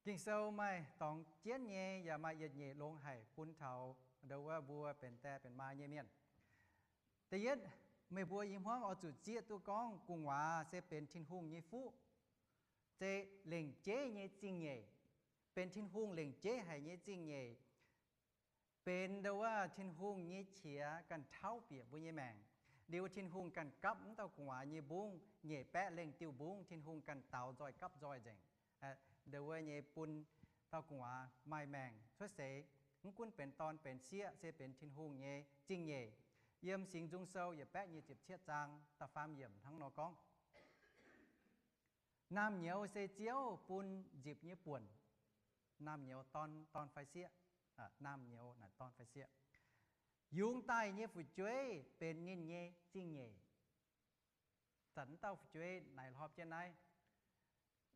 Ging-Sou maaih dorngx jienv nyei yaac maaih yietc nyeic longx haic bun taux ndau wuov mbuo benx die benx maa nyei mienh. Da'yietv, meih mbuo i hmuangv oix zuqc zieqv duqv gorngv gu'nguaaz se benx Tin-Hungh nyei fuqv, se lengc jeiv nyei zingh nyeic, benx Tin-Hungh lengc jeiv haic nyei zingh nyeic, benx ndau wuov Tin-Hungh nyei qiex ganh tauv bieqc mbuo nyei maengc. Liuz Tin-Hungh ganh gapv wuov dauh gu'nguaaz nyei mbungv, nyeic baeqv lengh diuh mbungv, Tin-Hungh ganh daaux nzoih gapv nzoih nzengc. Ndongc wuov nyei bun dauh gu'nguaaz maaih maengc cuotv seix, mv gunv benx dorn benx sieqv, se benx Tin-Hungh nyei zingh nyeic. Yiem Singx Nzung Sou yietc baeqv nyic ziepc cietv zaang da'faam yiemc hnangv nor gorngv, naamh nyouz se Ziouv bun nzipc nyei buonc. Naamh nyouz dorn, dorn fai sieqv. Naamh nyouz naaic dorn fai sieqv. Yungz daaih nyei fu'jueiv benx ninh nyei zingh nyeic. Zanc wuov dauh fu'jueiv naaic hlorpv jienv naaiv,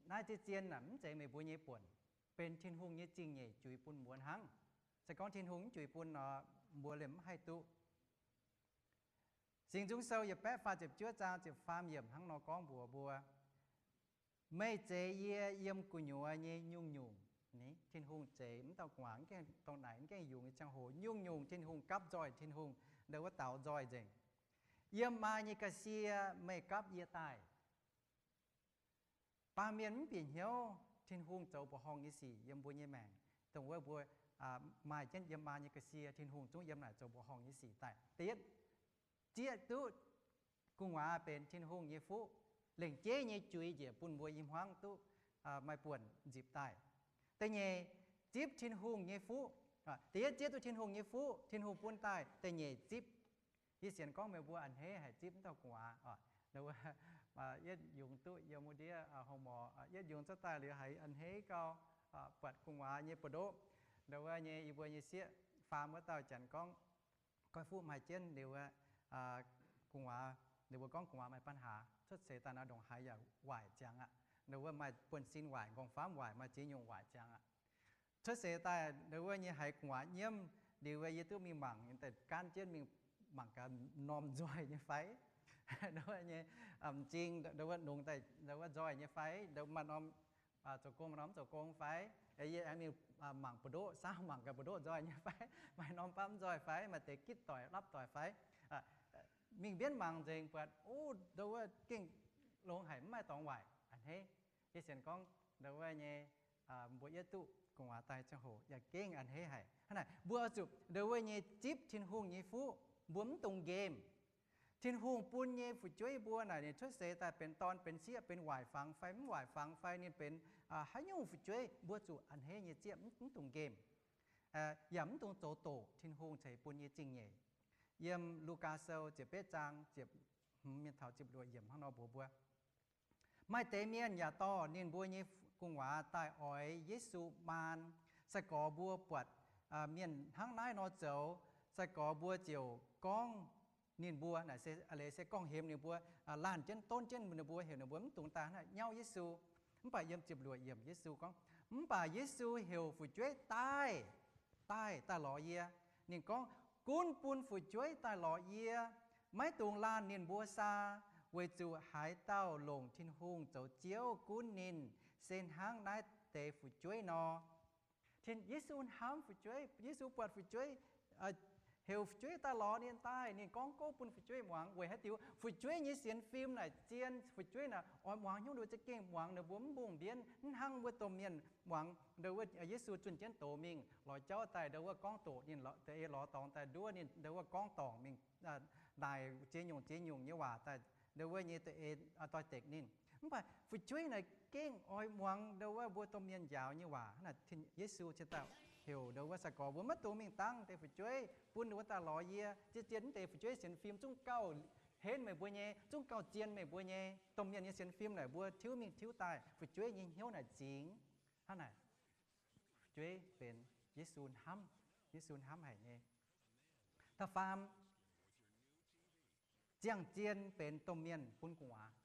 naaiv zien-zien naaic mv zeiz meih mbuo nyei buonc, benx Tin-Hungh nyei zingh nyeic juix bun mbuo hnangv. Se gorngv Tin-Hungh mv juix bun nor, mbuo liemh mv haih duqv. Singx Nzung Sou yietc baeqv faah ziepc juov zaang ziepc faam yiemc hnangv nor gorngv mbuox mbuo, meih zeix yie yiem gu'nyuoz nyei nyungc-nyungc. Ni, Tin-Hungh zeix wuov dauh gu'nguaaz mv gaengh dongh naaic, mv gaengh yungz nyei ziangh hoc, nyungc-nyungc Tin-Hungh gapv nzoih, Tin-Hungh ndongc wuov daaux nzoih nzengc. Yiem maa nyei ga'sie meih gapv yie daaih. Baamh mienh mv bieqc hnyouv Tin-Hungh zoux mbuoqc horngh nyei sic yiem mbuo nyei maengc, dongh wuov mbuo maaih jienv yiem maa nyei ga'sie, Tin-Hungh zungv yiem naaic zoux mbuoqc horngh nyei sic daaih. Da'yietv, zieqv duqv gu'nguaaz benx Tin-Hungh nyei fuqv, lengc jeiv nyei juix njiec bun mbuo i hmuangv duqv maaih buonc nzipc daaih. Da'nyeic, zipv Tin-Hungh nyei fuqv. Da'yietv zieqv duqv Tin-Hungh nyei fuqv, Tin-Hungh bun daaih. Da'nyeic zipv. Yie sienx gorngv meih mbuo a'hneiv haic zipv wuov dauh gu'nguaaz oc. Yietv yungz duqv yiem wuov ndiev hlo morc, yietv yungz cuotv daaih liuz haiz a'hneiv gau, buatc gu'nguaaz nyei buoz-ndoqv. Ndongc wuov nyei yie mbuo nyei sieqv faam wuov dauh janx gorngv, goiv fuqv maaih jienv liuz, gu'nguaaz, ninh mbuo gorngv gu'nguaaz maaih ปัญหา, cuotv seix daaih naaiv ndongc haaix yaac waaic ziangx aqv. Ndongc wuov maaih buonv-sin waaic, nqorngv-famv waaic, maaih ziex nyungc waaic ziangx aqv. Cuotv seix daaih ndongc wuov nyei haiz gu'nguaaz nyiemv, liuz yie duqv mingh mangc, daaih gaanv jienv mingh mangc gaax norm nzoih nyei fai, ndongc wuov nyei m'zing ndongc wuov nungx daaih ndongc wuov nzoih nyei fai, maaih norm zoux gong, maaih norm mv zoux gong fai. Yie aengx mingh mangc buoz-ndoqv, saauv mangc gaax buoz-ndoqv nzoih nyei fai, maaih norm bapv mv nzoih fai, maaih deix gitv doic, lapv doic fai. Mingh mbienv mangc nzengc buatc, o, ndongc wuov gengh longx haic, mv maaih dorngx waaic a'hneiv. Yie sienx gorngv ndongc wuov nyei, mbuo yietv duqv gu'nguaaz daaih ziangh hoc yaac gengh a'hneiv haic. Hnangv naaic mbuo oix zuqc ndongc wuov nyei zipv Tin-Hungh nyei fuqv, mbuo mv dungx nqemh. Tin-Hungh bun nyei fu'jueiv mbuo naaic, ninh cuotv seix daaih benx dorn benx sieqv, benx waaic fangx fai mv waaic fangx fai ninh benx haaix nyungc fu'jueiv, mbuo zuqc a'hneiv nyei zieqv, mv dungx nqemh. Yaac mv dungx zoux doqc Tin-Hungh ceix bun nyei zingh nyeic. Yiem Lugaa Sou ziepc betv zaang ziepc hmz mienh taux ziepc luoqc yiemc hnangv nor mbuox mbuo, maaih deix mienh yaac dorh ninh mbuo nyei gu'nguaaz daaih oix Yesu maan. Sai-gorx mbuo buatc mienh hnangv naaiv nor zoux, sai-gorx mbuo ziouc gorngv ninh mbuo, naaic se, a'leiz se gorngv-hemx ninh mbuo, laanh jienv donv jienv ninh mbuo, heuc ninh mbuo mv dungx daaih hnangv naaic nyauv Yesu. Mv baac yiem ziepc luoqc yiemc Yesu gorngv, mv baac Yesu heuc fu'jueiv daaih, daaih, daaih lorz yie. Ninh gorngv, gunv bun fu'jueiv daaih lorz yie, maiv dungx laanh ninh mbuo saa, weic zuqc haaix dauh longc Tin-Hungh zoux Ziouv gunv ninh, se hnangv naaiv deix fu'jueiv nor. Tin, Yesu hnamv fu'jueiv, Yesu buatc fu'jueiv, heuc fu'jueiv daaih lorz ninh daaih. Ninh gorngv gouv bun fu'jueiv muangx weic haaix diuc? Fu'jueiv nyei sienx fim naaic zien, fu'jueiv naaic oix muangx hnyouv ndo za'gengh muangx ninh mbuo mv mbungh mbienv, mv hnangv wuov domh mienh muangx ndo wuov Yesu zunh jienv doz mingh lorz jauv daaih ndo wuov gorngv doqc ninh, da'eix lorz dorngx daaih nduov ninh ndo wuov gorngv dorngc mingh, naaic ziex nyungc ziex nyungc nyei waac daaih ndo wuov nyei doix-dekc ninh. Mv baac fu'jueiv naaic gengh oix muangx ndo wuov mbuo domh mienh njaaux nyei waac. Hnangv naaic Yesu cingx daaih heuc ndo wuov sai-gorx mbuo maiv dungx mingh dangv deix fu'jueiv, bun ndo wuov daaih lorz yie. Zien-zien mv deix fu'jueiv sienx fim zungv gauh henv meih mbuo nyei, zungv gauh zien meih mbuo nyei. Domh mienh nyei sienx fim naaic mbuo tiuv mingh tiuv daaih, fu'jueiv nyei hnyouv naaic zingx. Hnangv naaic, fu'jueiv benx Yesu hnamv, Yesu hnamv haic nyei. Da'faam, ziangh zien benx domh mienh bun gu'nguaaz.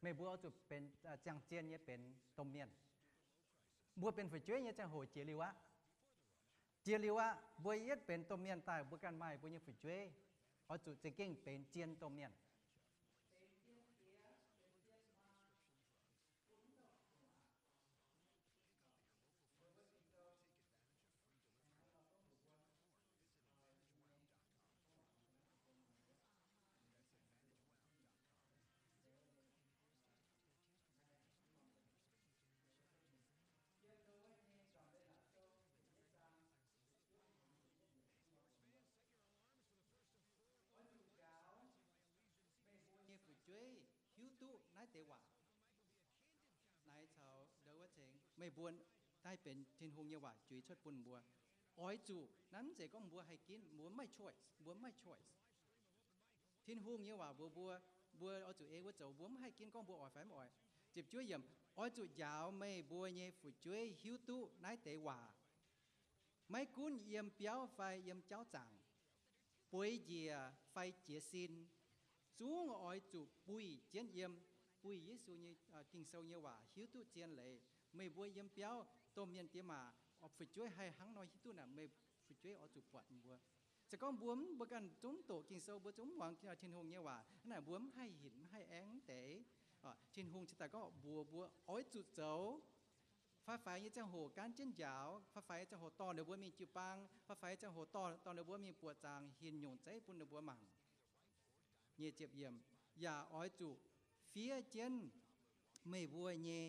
Meih mbuo oix zuqc benx ziangh zien nyei benx domh mienh. Mbuo benx fu'jueiv nyei ziangh hoc jiex liuz aqv. Jiex liuz aqv, mbuo yietv benx domh mienh daaih, mbuo ganh maaih mbuo nyei fu'jueiv, oix zuqc za'gengh benx zien domh mienh. deix waac. Naaiv caux ndau wuov cengx meih mbuo naaiv benx Tin-Hungh nyei waac juix cuotv bun mbuo. Oix zuqc, naaiv mv zeiz gorngv mbuo haih ginv, mbuo mv maaih choice, mbuo mv maaih choice. Tin-Hungh nyei waac mbuox mbuo, mbuo oix zuqc ei wuov zoux, mbuo mv haih ginv gorngv mbuo oix fai mv oix. Ziepc juov yiemc, oix zuqc njaaux meih mbuo nyei fu'jueiv hiuv duqv naaiv deix waac, maiv gunv yiem biauv fai yiem jauv zaangc, bueix njiec fai jiez sin, zungv oix zuqc buih jienv yiem. Buih Yesu nyei, Ging-Sou nyei waac, hiuv duqv zien leiz. Meih mbuo yiem biauv domh mienh diex maac, fu'jueiv haih hnangv nor hiuv duqv naaic, meih fu'jueiv oix zuqc buatc mbuo. Se gorngv mbuo, mbuo ganh zungv mv doqc Ging-Sou, mbuo zungv mv muangx Tin-Hungh nyei waac, hnangv naaic mbuo mv haih hinc, mv haih aengv deix. Tin-Hungh cingx daaih gorngv mbuox mbuo oix zuqc zoux. Faix-faix nyei ziangh hoc gaanv jienv njaaux, faix-faix nyei ziangh hoc dorh ninh mbuo mingh jiu-baang, faix-faix nyei ziangh hoc dorh, dorh ninh mbuo mingh buoqc zaangc, hinc nyungc zeiv bun ninh mbuo mangc. Nyic ziepc yiemc, yaac oix zuqc fiev jienv meih mbuo nyei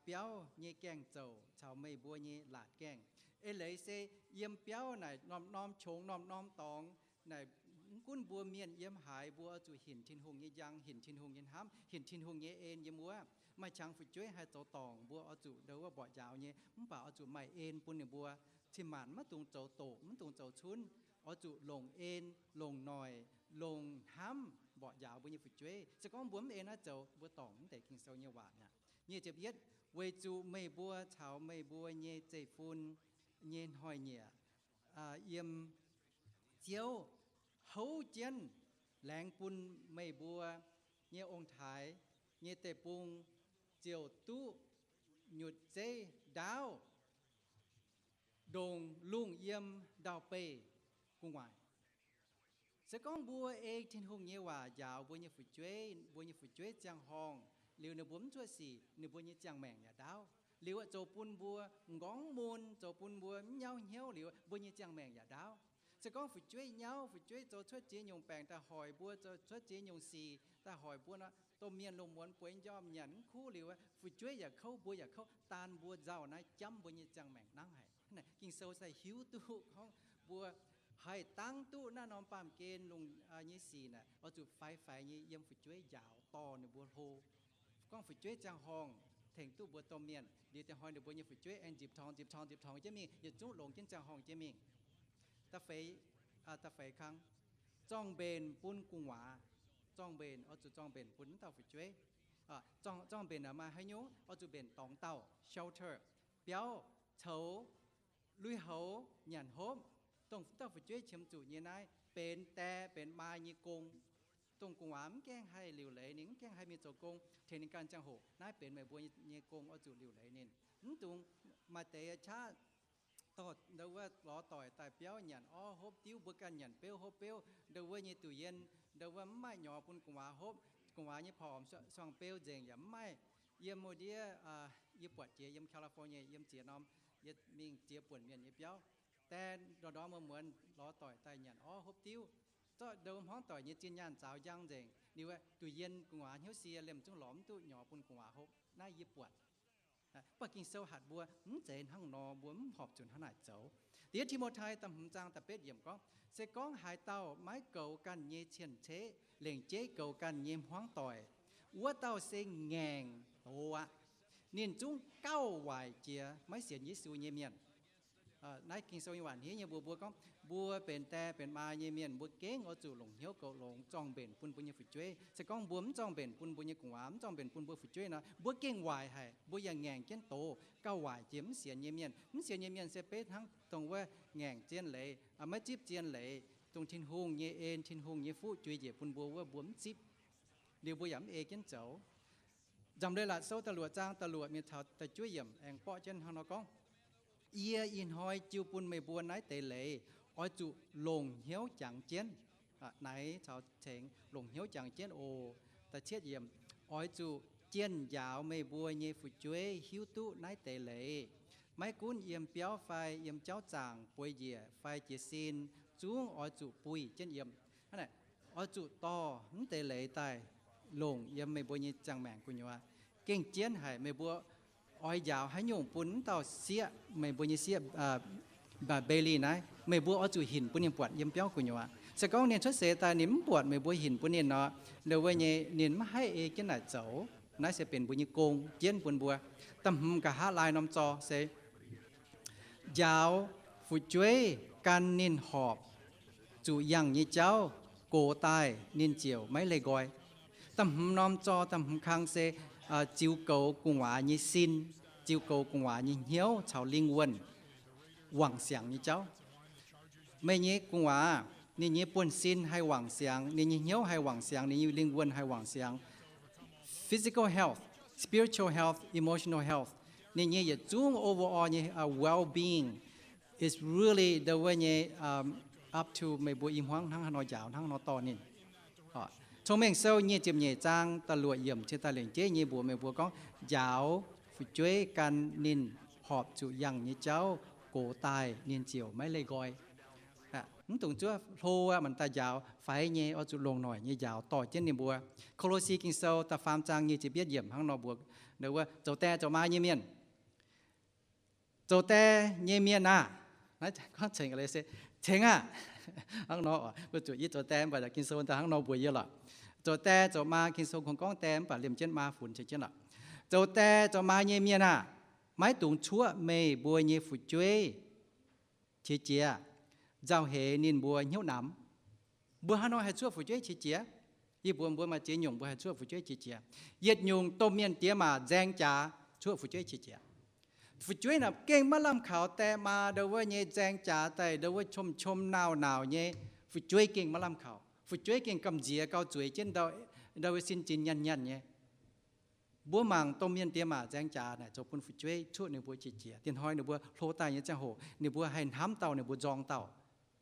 biauv nyei gaengh zouc caux meih mbuo nyei laatc gaengh. Eix leiz se yiem biauv naaic norm-norm qongx, norm-norm dorngx, naaic mv gunv mbuo mienh yiem haaix, mbuo oix zuqc hinc Tin-Hungh nyei njang, hinc Tin-Hungh nyei hnamv, hinc Tin-Hungh nyei en yiem wuov. Maaih qangx fu'jueiv haih zoux dorngc, mbuo oix zuqc ndau wuov mborqv njaaux nyei, mv baac oix zuqc maaih en bun ninh mbuo. Cin-maanc maiv dungx zoux doqc, mv dungx zoux cunv. Oix zuqc longc en, longc noic, longc hnamv mborqv njaaux mbuo nyei fu'jueiv. Se gorngv mbuo mv ei naaiv zoux, mbuo dorngc mv deix Ging-Sou nyei waac mi'aqv. Nyic ziepc yietv, weic zuqc meih mbuo caux meih mbuo nyei zeiv-fun nyei hnoi-nyieqc yiem Ziouv houv jienv laengz bun meih mbuo nyei ong-taaix nyei deic-bung ziouc duqv nyutc zeiv ndaauv ndongc lungh yiem ndau-beih gu'nguaaic. Se gorngv mbuo ei Tin-Hungh nyei waac njaaux mbuo nyei fu'jueiv, mbuo nyei fu'jueiv ziangh horngh liuz ninh mbuo mv cuotv sic, ninh mbuo nyei ziangh maengc yaac ndaauv. Liuz zoux bun mbuo m'nqorngv mun, zoux bun mbuo mv nyauv hnyouv liuz, mbuo nyei ziangh maengc yaac ndaauv. Se gorngv fu'jueiv nyauv, fu'jueiv zoux cuotv ziex nyungc baengc daaih hoic mbuo, zoux cuotv ziex nyungc sic daaih hoic mbuo nor, domh mienh lungh muonz bueix njormh nyanc mv kuv liuz, fu'jueiv yaac kouv, mbuo yaac kouv, daan mbuo nzauh naaiv jamv mbuo nyei ziangh maengc nangv haic. Ging-Sou se hiuv duqv gorngv mbuo haih dangv duqv naaiv norm baamh gen lungh nyei sic naaic, oix zuqc faix-faix nyei yiem fu'jueiv njaaux dorh ninh mbuo hlo. Gorngv fu'jueiv ziangh horngh tengx duqv mbuo domh mienh, liuz da'hnoi ninh mbuo nyei fu'jueiv aengx nzipc torngx, nzipc torngx, nzipc torngx jienv mingh, yietc zungv longx jienv ziangh horngh jienv mingh. Da'feix, da'feix kang, zorng-mbenc bun gu'nguaaz. Zorng-mbenc, oix zuqc zorng-mbenc bun mv dauh fu'jueiv. Zorng-mbenc naaic maaih haaix nyungc? Oix zuqc mbenc dorngx dauh, shelter, biauv, coux, lui-houx, nyanc hopv, dongh dauh fu'jueiv qiemx zuqc nyei naaiv benx die benx maa nyei gong. Dongh gu'nguaaz mv gaengh haih liuc leiz, ninh mv gaengh haih mingh zoux gong, tengx ninh ganh ziangh hoc, naaiv benx meih mbuo nyei gong, oix zuqc liuc leiz ninh. Mv dungx maaih deix qaqv dorh ndau wuov lorz doic daaih biauv nyanc orv hopv diuv, mbuo ganh nyanc beuv hopv beuv, ndau wuov nyei duc yien, ndau wuov mv maaih nyorx bun gu'nguaaz hopv, gu'nguaaz nyei porc suang beuv nzengc yaac mv maaih. Yiem wuov ndiev yie buatc jiex yiem California yiem ziex norm, yie mingh ziex buonc mienh nyei biauv, die ndorm ndorm muonz muonz lorz doic daaih nyanc orv hopv diuv, zorqv ndau hmuangv doic nyei zinh nyaanh zaaux njang nzengc, liuz duc yien gu'nguaaz hnyouv sie liemh zungv lorz mv duqv nyorx bun gu'nguaaz hopv. Naaiv yie buatc. Mv baac Ging-Sou hatc mbuo mv zeiz hnangv nor, mbuo mv horpc zuqc hnangv naaic zoux. Da'yietv Ti^mo^tai da'hmz zaang da'betv yiemc gorngv, se gorngv haaix dauh maiv goux ganh nyei cien-ceqv, lengc jeiv goux ganh nyei hmuangv doic, wuov dauh se ngaengc doz aqv. Ninh zungv gauh waaic jiex maiv sienx Yesu nyei mienh. Naaiv Ging-Sou nyei waac hniev nyei mbuox mbuo gorngv, mbuo benx die benx maa nyei mienh, mbuo gengh oix zuqc longc hnyouv goux longx, zorng-mbenc bun mbuo nyei fu'jueiv. Se gorngv mbuo mv zorng-mbenc bun mbuo nyei gu'nguaaz, mv zorng-mbenc bun mbuo fu'jueiv nor, mbuo gengh waaic haic, mbuo yaac ngaengc jienv doz, gauh waaic jiex mv sienx nyei mienh. Mv sienx nyei mienh se beiv hnangv dongh wuov ngaengc zien leiz, maiv zipv zien leiz, dongh Tin-Hungh nyei en, Tin-Hungh nyei fuqv juix njiec bun mbuo wuov, mbuo mv zipv. Liuz mbuo yaac mv ei jienv zoux. Nzamc Leiz-Latc Sou da'luoqc zaang da'luoqc mingh taux da'juov yiemc aengx borqv jienv hnangv nor gorngv, yie ih hnoi jiu bun meih mbuo naaiv deix leiz, oix zuqc longc hnyouv jangx jienv. Naaiv caux tengx longc hnyouv jangx jienv oc. Da'cietv yiemc, oix zuqc jienh njaaux meih mbuo nyei fu'jueiv hiuv duqv naaiv deix leiz. Maiv gunv yiem biauv fai yiem jauv zaangc, bueix njiec fai jiez sin, zungv oix zuqc buih jienv yiem. Oix zuqc dorh mv deix leiz daaih longc yiem meih mbuo nyei ziangh maengc gu'nyuoz. Gengh jienv haic, meih mbuo oix njaaux haaix nyungc bun mv dauh sieqv, meih mbuo nyei sieqv, Bailey naaiv, meih mbuo oix zuqc hinc bun ninh buatc yiem biauv gu'nyuoz. Se gorngv ninh cuotv seix daaih ninh mv buatc meih mbuo hinc bun ninh nor, ndau wuov nyei ninh mv haih ei jienv naaic zoux. Naaiv se benx mbuo nyei gong jienv bun mbuo. Da'hmz nqa'haav laai norm zor se njaaux fu'jueiv gan ninh horpc zuqc yangh nyei jauv gox daaih ninh ziouc maiv leih nqoi. Da'hmz norm zor, da'hmz kang se ziux goux gu'nguaaz nyei sin, ziux goux gu'nguaaz nyei hnyouv caux lingh wuonh wangc siangx nyei jauv. Meih nyei gu'nguaaz, ninh nyei buonv-sin haih wangc siangx, ninh nyei hnyouv haih wangc siangx, ninh nyei lingh wuonh haih wangc siangx. Physical health, spiritual health, emotional health, ninh nyei yietc zungv overall nyei well-being is really the way nyei up to meih mbuo i hmuangv hnangv haaix nor njaaux, hnangv haaix nor dorh ninh. Cong-Mengh Sou nyic ziepc nyeic zaang da'luoqc yiemc cingx daaih lengc jeiv nyei mbuox meih mbuo gorngv njaaux fu'jueiv gan ninh horpc zuqc yangh nyei jauv gox daaih ninh ziouc maiv leih nqoi. Mv dungx zuov hlo aqv, manc daaih njaaux faix nyei, oix zuqc longc noic nyei njaaux dorh jienv ninh mbuo. Ko^lo^si Ging-Sou da'faam zaang nyic ziepc yietv yiemc hnangv nor mbuox, zoux die zoux maa nyei mienh, zoux die nyei mienh aah! Naaiv gorngv cengx se, cengx aah! Hnangv nor, mbuo zuqc yie zoux die mv baac Ging-Sou daaih hnangv nor mbuox yie lorqc. Zoux die zoux maa, Ging-Sou kungx gorngv die mv baac liemh jienv maa funx ceix jienv lorqc. Zoux die zoux maa nyei mienh aah! Maiv dungx cuoqv meih mbuo nyei fu'jueiv qiex jiez, nzauh heix ninh mbuo hnyouv namx. Mbuo haaix nor haih cuoqv fu'jueiv qiex jiez? Yie mbuox mbuo maaih ziex nyungc mbuo haih cuoqv fu'jueiv qiex jiez. Yietc nyungc domh mienh diex maac nzaeng jaax cuoqv fu'jueiv qiex jiez. Fu'jueiv naaic gengh maiv lamh kaux die maa ndau wuov nyei nzaeng jaax daaih ndau wuov qom-qom nauc-nauc nyei. Fu'jueiv gengh maiv lamh kaux. Fu'jueiv gengh gamh nziex gauh zueiz jienv ndau wuov sin zinx nyanh nyanh nyei. Mbuo mangc domh mienh diex maac nzaeng jaax naaic zoux bun fu'jueiv cuoqv ninh mbuo qiex jiez. Diex hnoi ninh mbuo hlo daaih nyei ziangh hoc ninh mbuo haih hnamv dauh ninh mbuo nzorng dauh.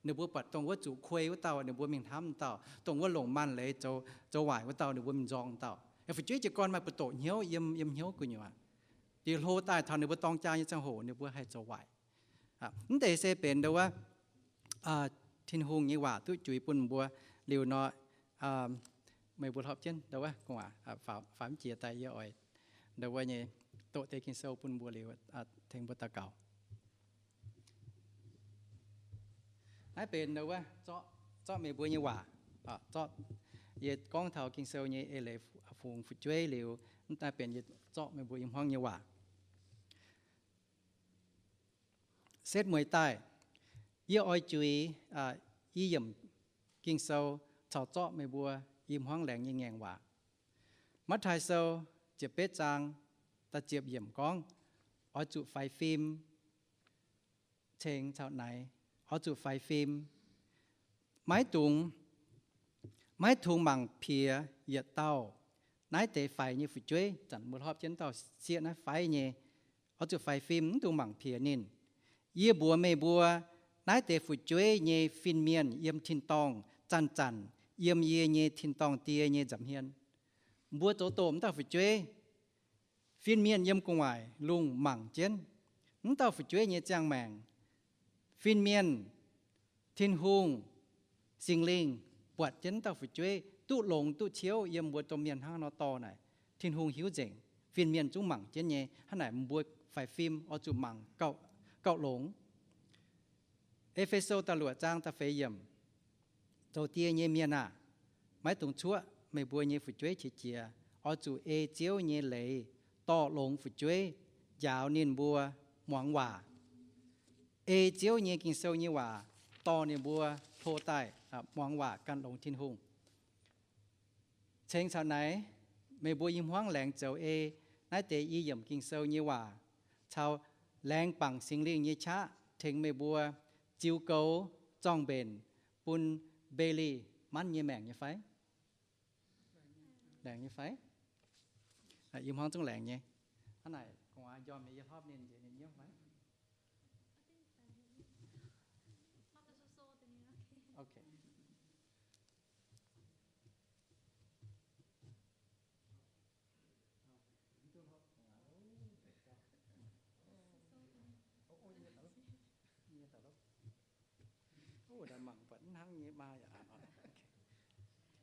Ninh mbuo buatc dongh wuov zuqc kuei wuov dauh ninh mbuo mingh hnamv dauh, dongh wuov longc maanh leiz zoux waaic wuov dauh ninh mbuo mingh nzorng dauh. Fu'jueiv jiez gorn maaih buoz-ndoqv hnyouv yiem, yiem hnyouv gu'nyuoz. Liuz hlo daaih taux ninh mbuo dorng jaa nyei ziangh hoc ninh mbuo haih zoux waaic. Mv deix se benx ndau wuov Tin-Hungh nyei waac duqv juix bun mbuo liuz nor, meih mbuo hlopv jienv ndau wuov gu'nguaaz faaux mv jiex daaih yie oix ndau wuov nyei doqc deix Ging-Sou bun mbuo liuz tengx mbuo daux gaux. Naaiv benx ndau wuov zorqv meih mbuo nyei waac, zorqv yie gorngv taux Ging-Sou nyei eix leiz fungx fu'jueiv liuz, naaiv benx yie zorqv meih mbuo i hmuangv nyei waac. Setv mueiz daaih, yie oix juix i yiemc Ging-Sou caux zorqv meih mbuo i hmuangv laengz nyei ngaengc waac. Matv^taai Sou ziepc betv zaang da'ziepc yiemc gorngv, oix zuqc faix fim cengx caux naaic, oix zuqc faix fim. Maiv dungx, maiv dungx mangc piex yietc dauh. Naaiv deix faix nyei fu'jueiv, zanc mbuo hlopv jienv dauh sieqv naaiv fai nyei, oix zuqc faix fim, mv dungx mangc piex ninh. Yie mbuox meih mbuo, naaiv deix fu'jueiv nyei fin-mienh yiem tin-dorngh zanc-zanc yiem yie nyei tin-dorngh Die nyei nza'hmien. Mbuo zoux doqc mv dauh fu'jueiv, fin-mienh yiem gu'nguaaic lungh mangc jienv mv dauh fu'jueiv nyei ziangh maengc. Fin-mienh, Tin-Hungh, Singx Lingh buatc jienv mv dauh fu'jueiv duqv longx duqv ciouv yiem mbuo domh mienh hnangv nor dorh naaic, Tin-Hungh hiuv nzengc. Fin-mienh zungv mangc jienv nyei. Hnangv naaic mbuo faix fim oix zuqc mangc gauh longx. E^fe^so da'luoqc zaang da'feix yiemc, zoux die nyei mienh aah! Maiv dungx cuoqv meih mbuo nyei fu'jueiv qiex jiez. Oix zuqc ei Ziouv nyei leiz dorh longx fu'jueiv, njaaux ninh mbuo muangx waac. Ei Ziouv nyei Ging-Sou nyei waac dorh ninh mbuo hlo daaih muangx waac gan longx Tin-Hungh. Cengx caux naaic, meih mbuo i hmuangv laengz zoux ei naaiv deix i yiemc Ging-Sou nyei waac caux laengz bangc Singx Lingh nyei qaqv tengx meih mbuo ziux goux zorng-mbenc bun Bailey manv nyei maengc nyei fai? Laengz nyei fai? I hmuangv zungv laengz nyei. Hnangv naaic gu'nguaaz njormh nyei yie hlopv ninh njiec ninh nyiemv fai?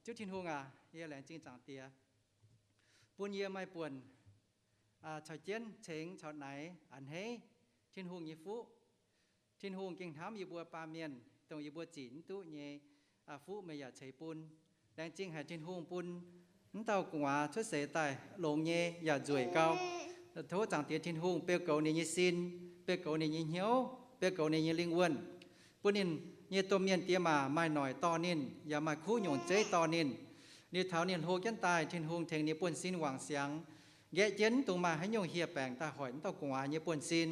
Ziouv Tin-Hungh aac, yie laengz zingh Zaangc Diex bun yie maaih buonc caux jienv cengx caux naaic a'hneiv Tin-Hungh nyei fuqv. Tin-Hungh gengh hnamv yie mbuo baamh mienh, dongh yie mbuo zic mv duqv nyei fuqv meih yaac ceix bun. Laengz zingh haic Tin-Hungh bun Mv dauh gu'nguaaz cuotv seix daaih longx nyei yaac nzueic gau. Tov Zaangc Diex Tin-Hungh beu goux ninh nyei sin, beu goux ninh nyei hnyouv, beu goux ninh nyei lingh wuonh, bun ninh nyei domh mienh diex maac maaih noic dorh ninh, yaac maaih kuv nyungc zeiv dorh ninh. Liuz taux ninh hlo jienv daaih, Tin-Hungh tengx ninh buonv-sin wangc siangx, nqaeqv jienv dungx maaih haaix nyungc hieh baengc daaih hoic mv dauh gu'nguaaz nyei buonv-sin.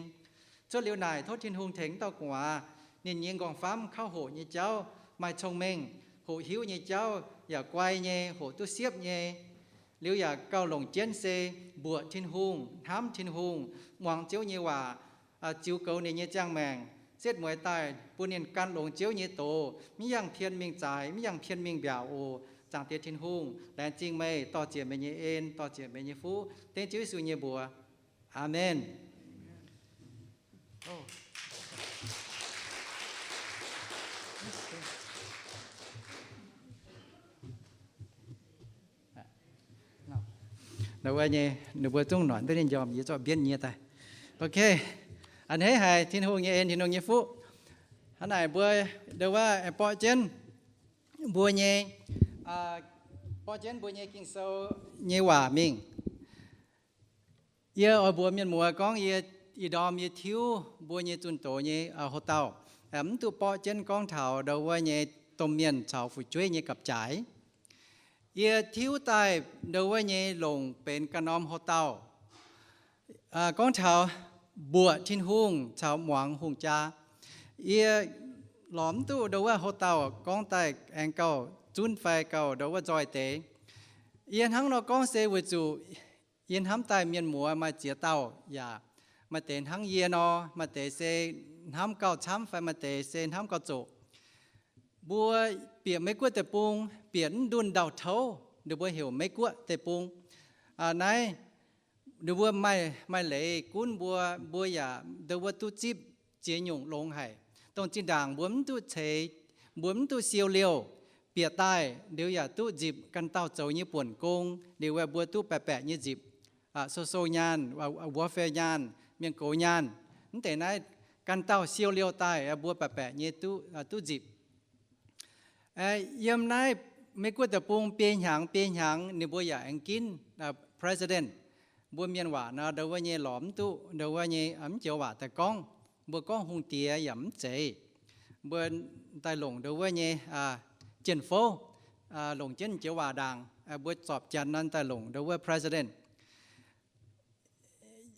Cuotv liuz naaic, tov Tin-Hungh tengx mv dauh gu'nguaaz, ninh nyei nqorngv-famv kauv hoqc nyei jauv, maaih cong-mengh, hoqc hiuv nyei jauv, yaac guai nyei, hoqc duqv siepv nyei. Liuz yaac gauh longc jienv se mbuoqc Tin-Hungh, hnamv Tin-Hungh, muangx Ziouv nyei waac, ziux goux ninh nyei ziangh maengc, setv mueiz daaih bun ninh gan longx Ziouv nyei doz, mv yangh pien mingh zaaix, mv yangh pien mingh mbiaauc oc. Zaangc Diex Tin-Hungh, laengz zingh meih, dorh ziec meih nyei en, dorh ziec meih nyei fuqv, dengv Ziouv Yesu nyei mbuox. Aamen. Ninh mbuo zungv noic duqv ninh njormh, yie zorqv mbienv nyie daaih. Ok, a'hneiv haic Tin-Hungh nyei en, Tin-Hungh nyei fuqv. Hnangv naaic mbuo, ndo wuov, aengx borqv jienv mbuo nyei, borqv jienv mbuo nyei Ging-Sou nyei waac mingh. Yie oix mbuox mienh muoz gorngv yie ih ndorm yie tiuv mbuo nyei zunh doz nyei hoc-dauh, mv duqv borqv jienv gorngv taux ndo wuov nyei domh mienh caux fu'jueiv nyei gapv-jaaix. Yie tiuv daaih ndo wuov nyei longc benx ganh norm hoc-dauh, gorngv taux mbuoqc Tin-Hungh caux muangx hungh jaa. Yie lorz mv duqv ndo wuov hoc-dauh gorngv daaih aengx gauh zunv fai gauh ndo wuov nzoih deix. Yie hnangv nor gorngv se weic zuqc yie hnamv daaih mienh muoz maaih ziex dauh yaac maaih deix hnangv yie nor, maaih deix se hnamv gauh camv fai maaih deix se hnamv gauh zoqc. Mbuo bieqc Meiv-Guoqv deic-bung, bieqc mv ndunh ndau-touv, ninh mbuo heuc Meiv-Guoqv deic-bung. Naaiv ninh mbuo maaih, maaih leiz gunv mbuo, mbuo yaac ndo wuov duqv zipv ziex nyungc longx haic. Dongh zinh ndaangc mbuo mv duqv ceix, mbuo mv duqv siou liouh, bieqc daaih liuz yaac duqv nzipc ganh dauh zoux nyei buonc gong, liuz mbuo duqv baeqc baeqc nyei nzipc, sou-sou nyaanh, warfare nyaanh, mienh gox nyaanh. Mv deix naaiv ganh dauh siou liouh daaih mbuo baeqc baeqc nyei duqv nzipc. Yiem naaiv Meiv-Guoqv deic-bung biei hnyangx biei hnyangx ninh mbuo yaac aengx ginv president. Mbuo mienh waac nor ndo wuov nyei lorz mv duqv ndo wuov nyei mv joux waac daaih gorngv. Mbuo gorngv hungh diex yaac mv zeiz. Mbuo daaih longc ndo wuov nyei jien-fouv, longc jienv joux waac ndaangc, mbuo zorpc janx nor daaih longc ndo wuov president.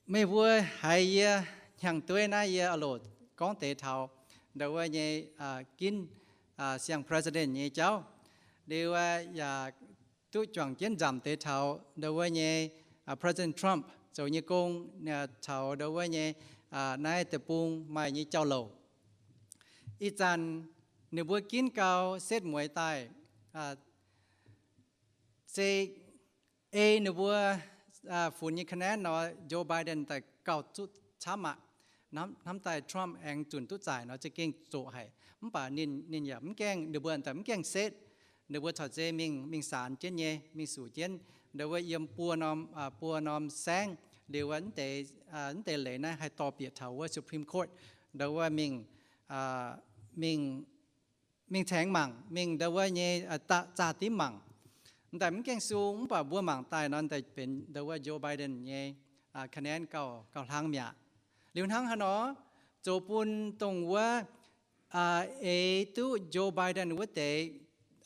Meih mbuo haiz yie hnyangx-dueiv naaiv yie loc gorngv deix taux ndo wuov nyei ginv siang president nyei jauv. Liuz yaac duqv juangc jienv nzamc deix taux ndo wuov nyei President Trump zoux nyei gong, caux ndo wuov nyei naaiv deic-bung maaih nyei jauv-louc. Ih zanc ninh mbuo ginv gau setv mueiz daaih, se ei ninh mbuo funx nyei คะแนน nor, Joe Biden daaih gauh zuqc camv aqv. Hnamv daaih Trump aengx zunc duqv zaaic nor za'gengh zoqc haic. Mv baac ninh, ninh yaac mv gaengh, ninh mbuo daaih mv gaengh setv. Ninh mbuo caux zei mingh, mingh saanx jienv nyei, mingh suqc jienv ndo wuov yiem buo norm, buo norm saengv. Liuz wuov mv deix leiz naaiv haih dorh bieqc taux wuov Supreme Court ndo wuov mingh, mingh, mingh caengx mangc, mingh ndo wuov nyei zaah dimv mangc. Daaih mv gaengh sung, mv baac mbuo mangc daaih nor daaih benx ndo wuov Joe Biden nyei คะแนน gauh, gauh hlang mi'aqv. Liuz hnangv haaix nor zoux bun dongh wuov eix duqv Joe Biden wuov deix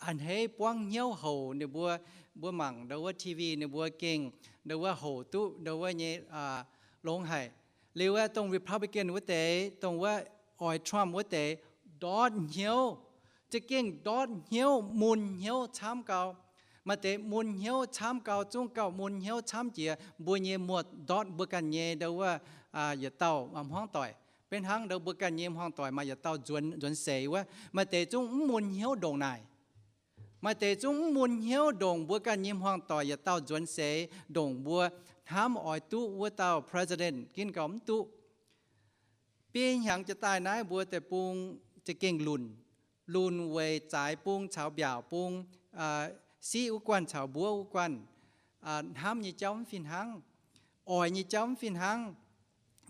a'hneiv buangv hnyouv houc ninh mbuo, mbuo mangc ndo wuov TV ninh mbuo gengh ndo wuov houc duqv ndo wuov nyei longx haic. Liuz wuov dongh Republican wuov deix, dongh wuov oix Trump wuov deix ndortv hnyouv, za'gengh ndortv hnyouv, mun hnyouv camv gau. Maaih deix mun hnyouv camv gau, zungv gauh mun hnyouv camv jiex mbuo nyei muoz-ndortv mbuo ganh nyei ndo wuov yietc dauh hmuangv doic. Beiv hnangv ndo mbuo ganh nyei hmuangv doic maaih yietc dauh nzuonx, nzuonx seix wuov, maaih deix zungv mv mun hnyouv ndongc naaic. Maaih deix zungv mv mun hnyouv ndongc mbuo ganh nyei hmuangv doic yietc dauh nzuonx seix ndongc mbuo hnamv oix duqv wuov dauh president ginv gau mv duqv. Biei hnyangx jiex daaih naaiv mbuo deic-bung za'gengh lunc, lunc weic zaaix bung caux mbiaauc bung, siqv wuov guanh caux mbuov wuov guanh, hnamv nyei jauv mv fih hnangv, oix nyei jauv mv fih hnangv,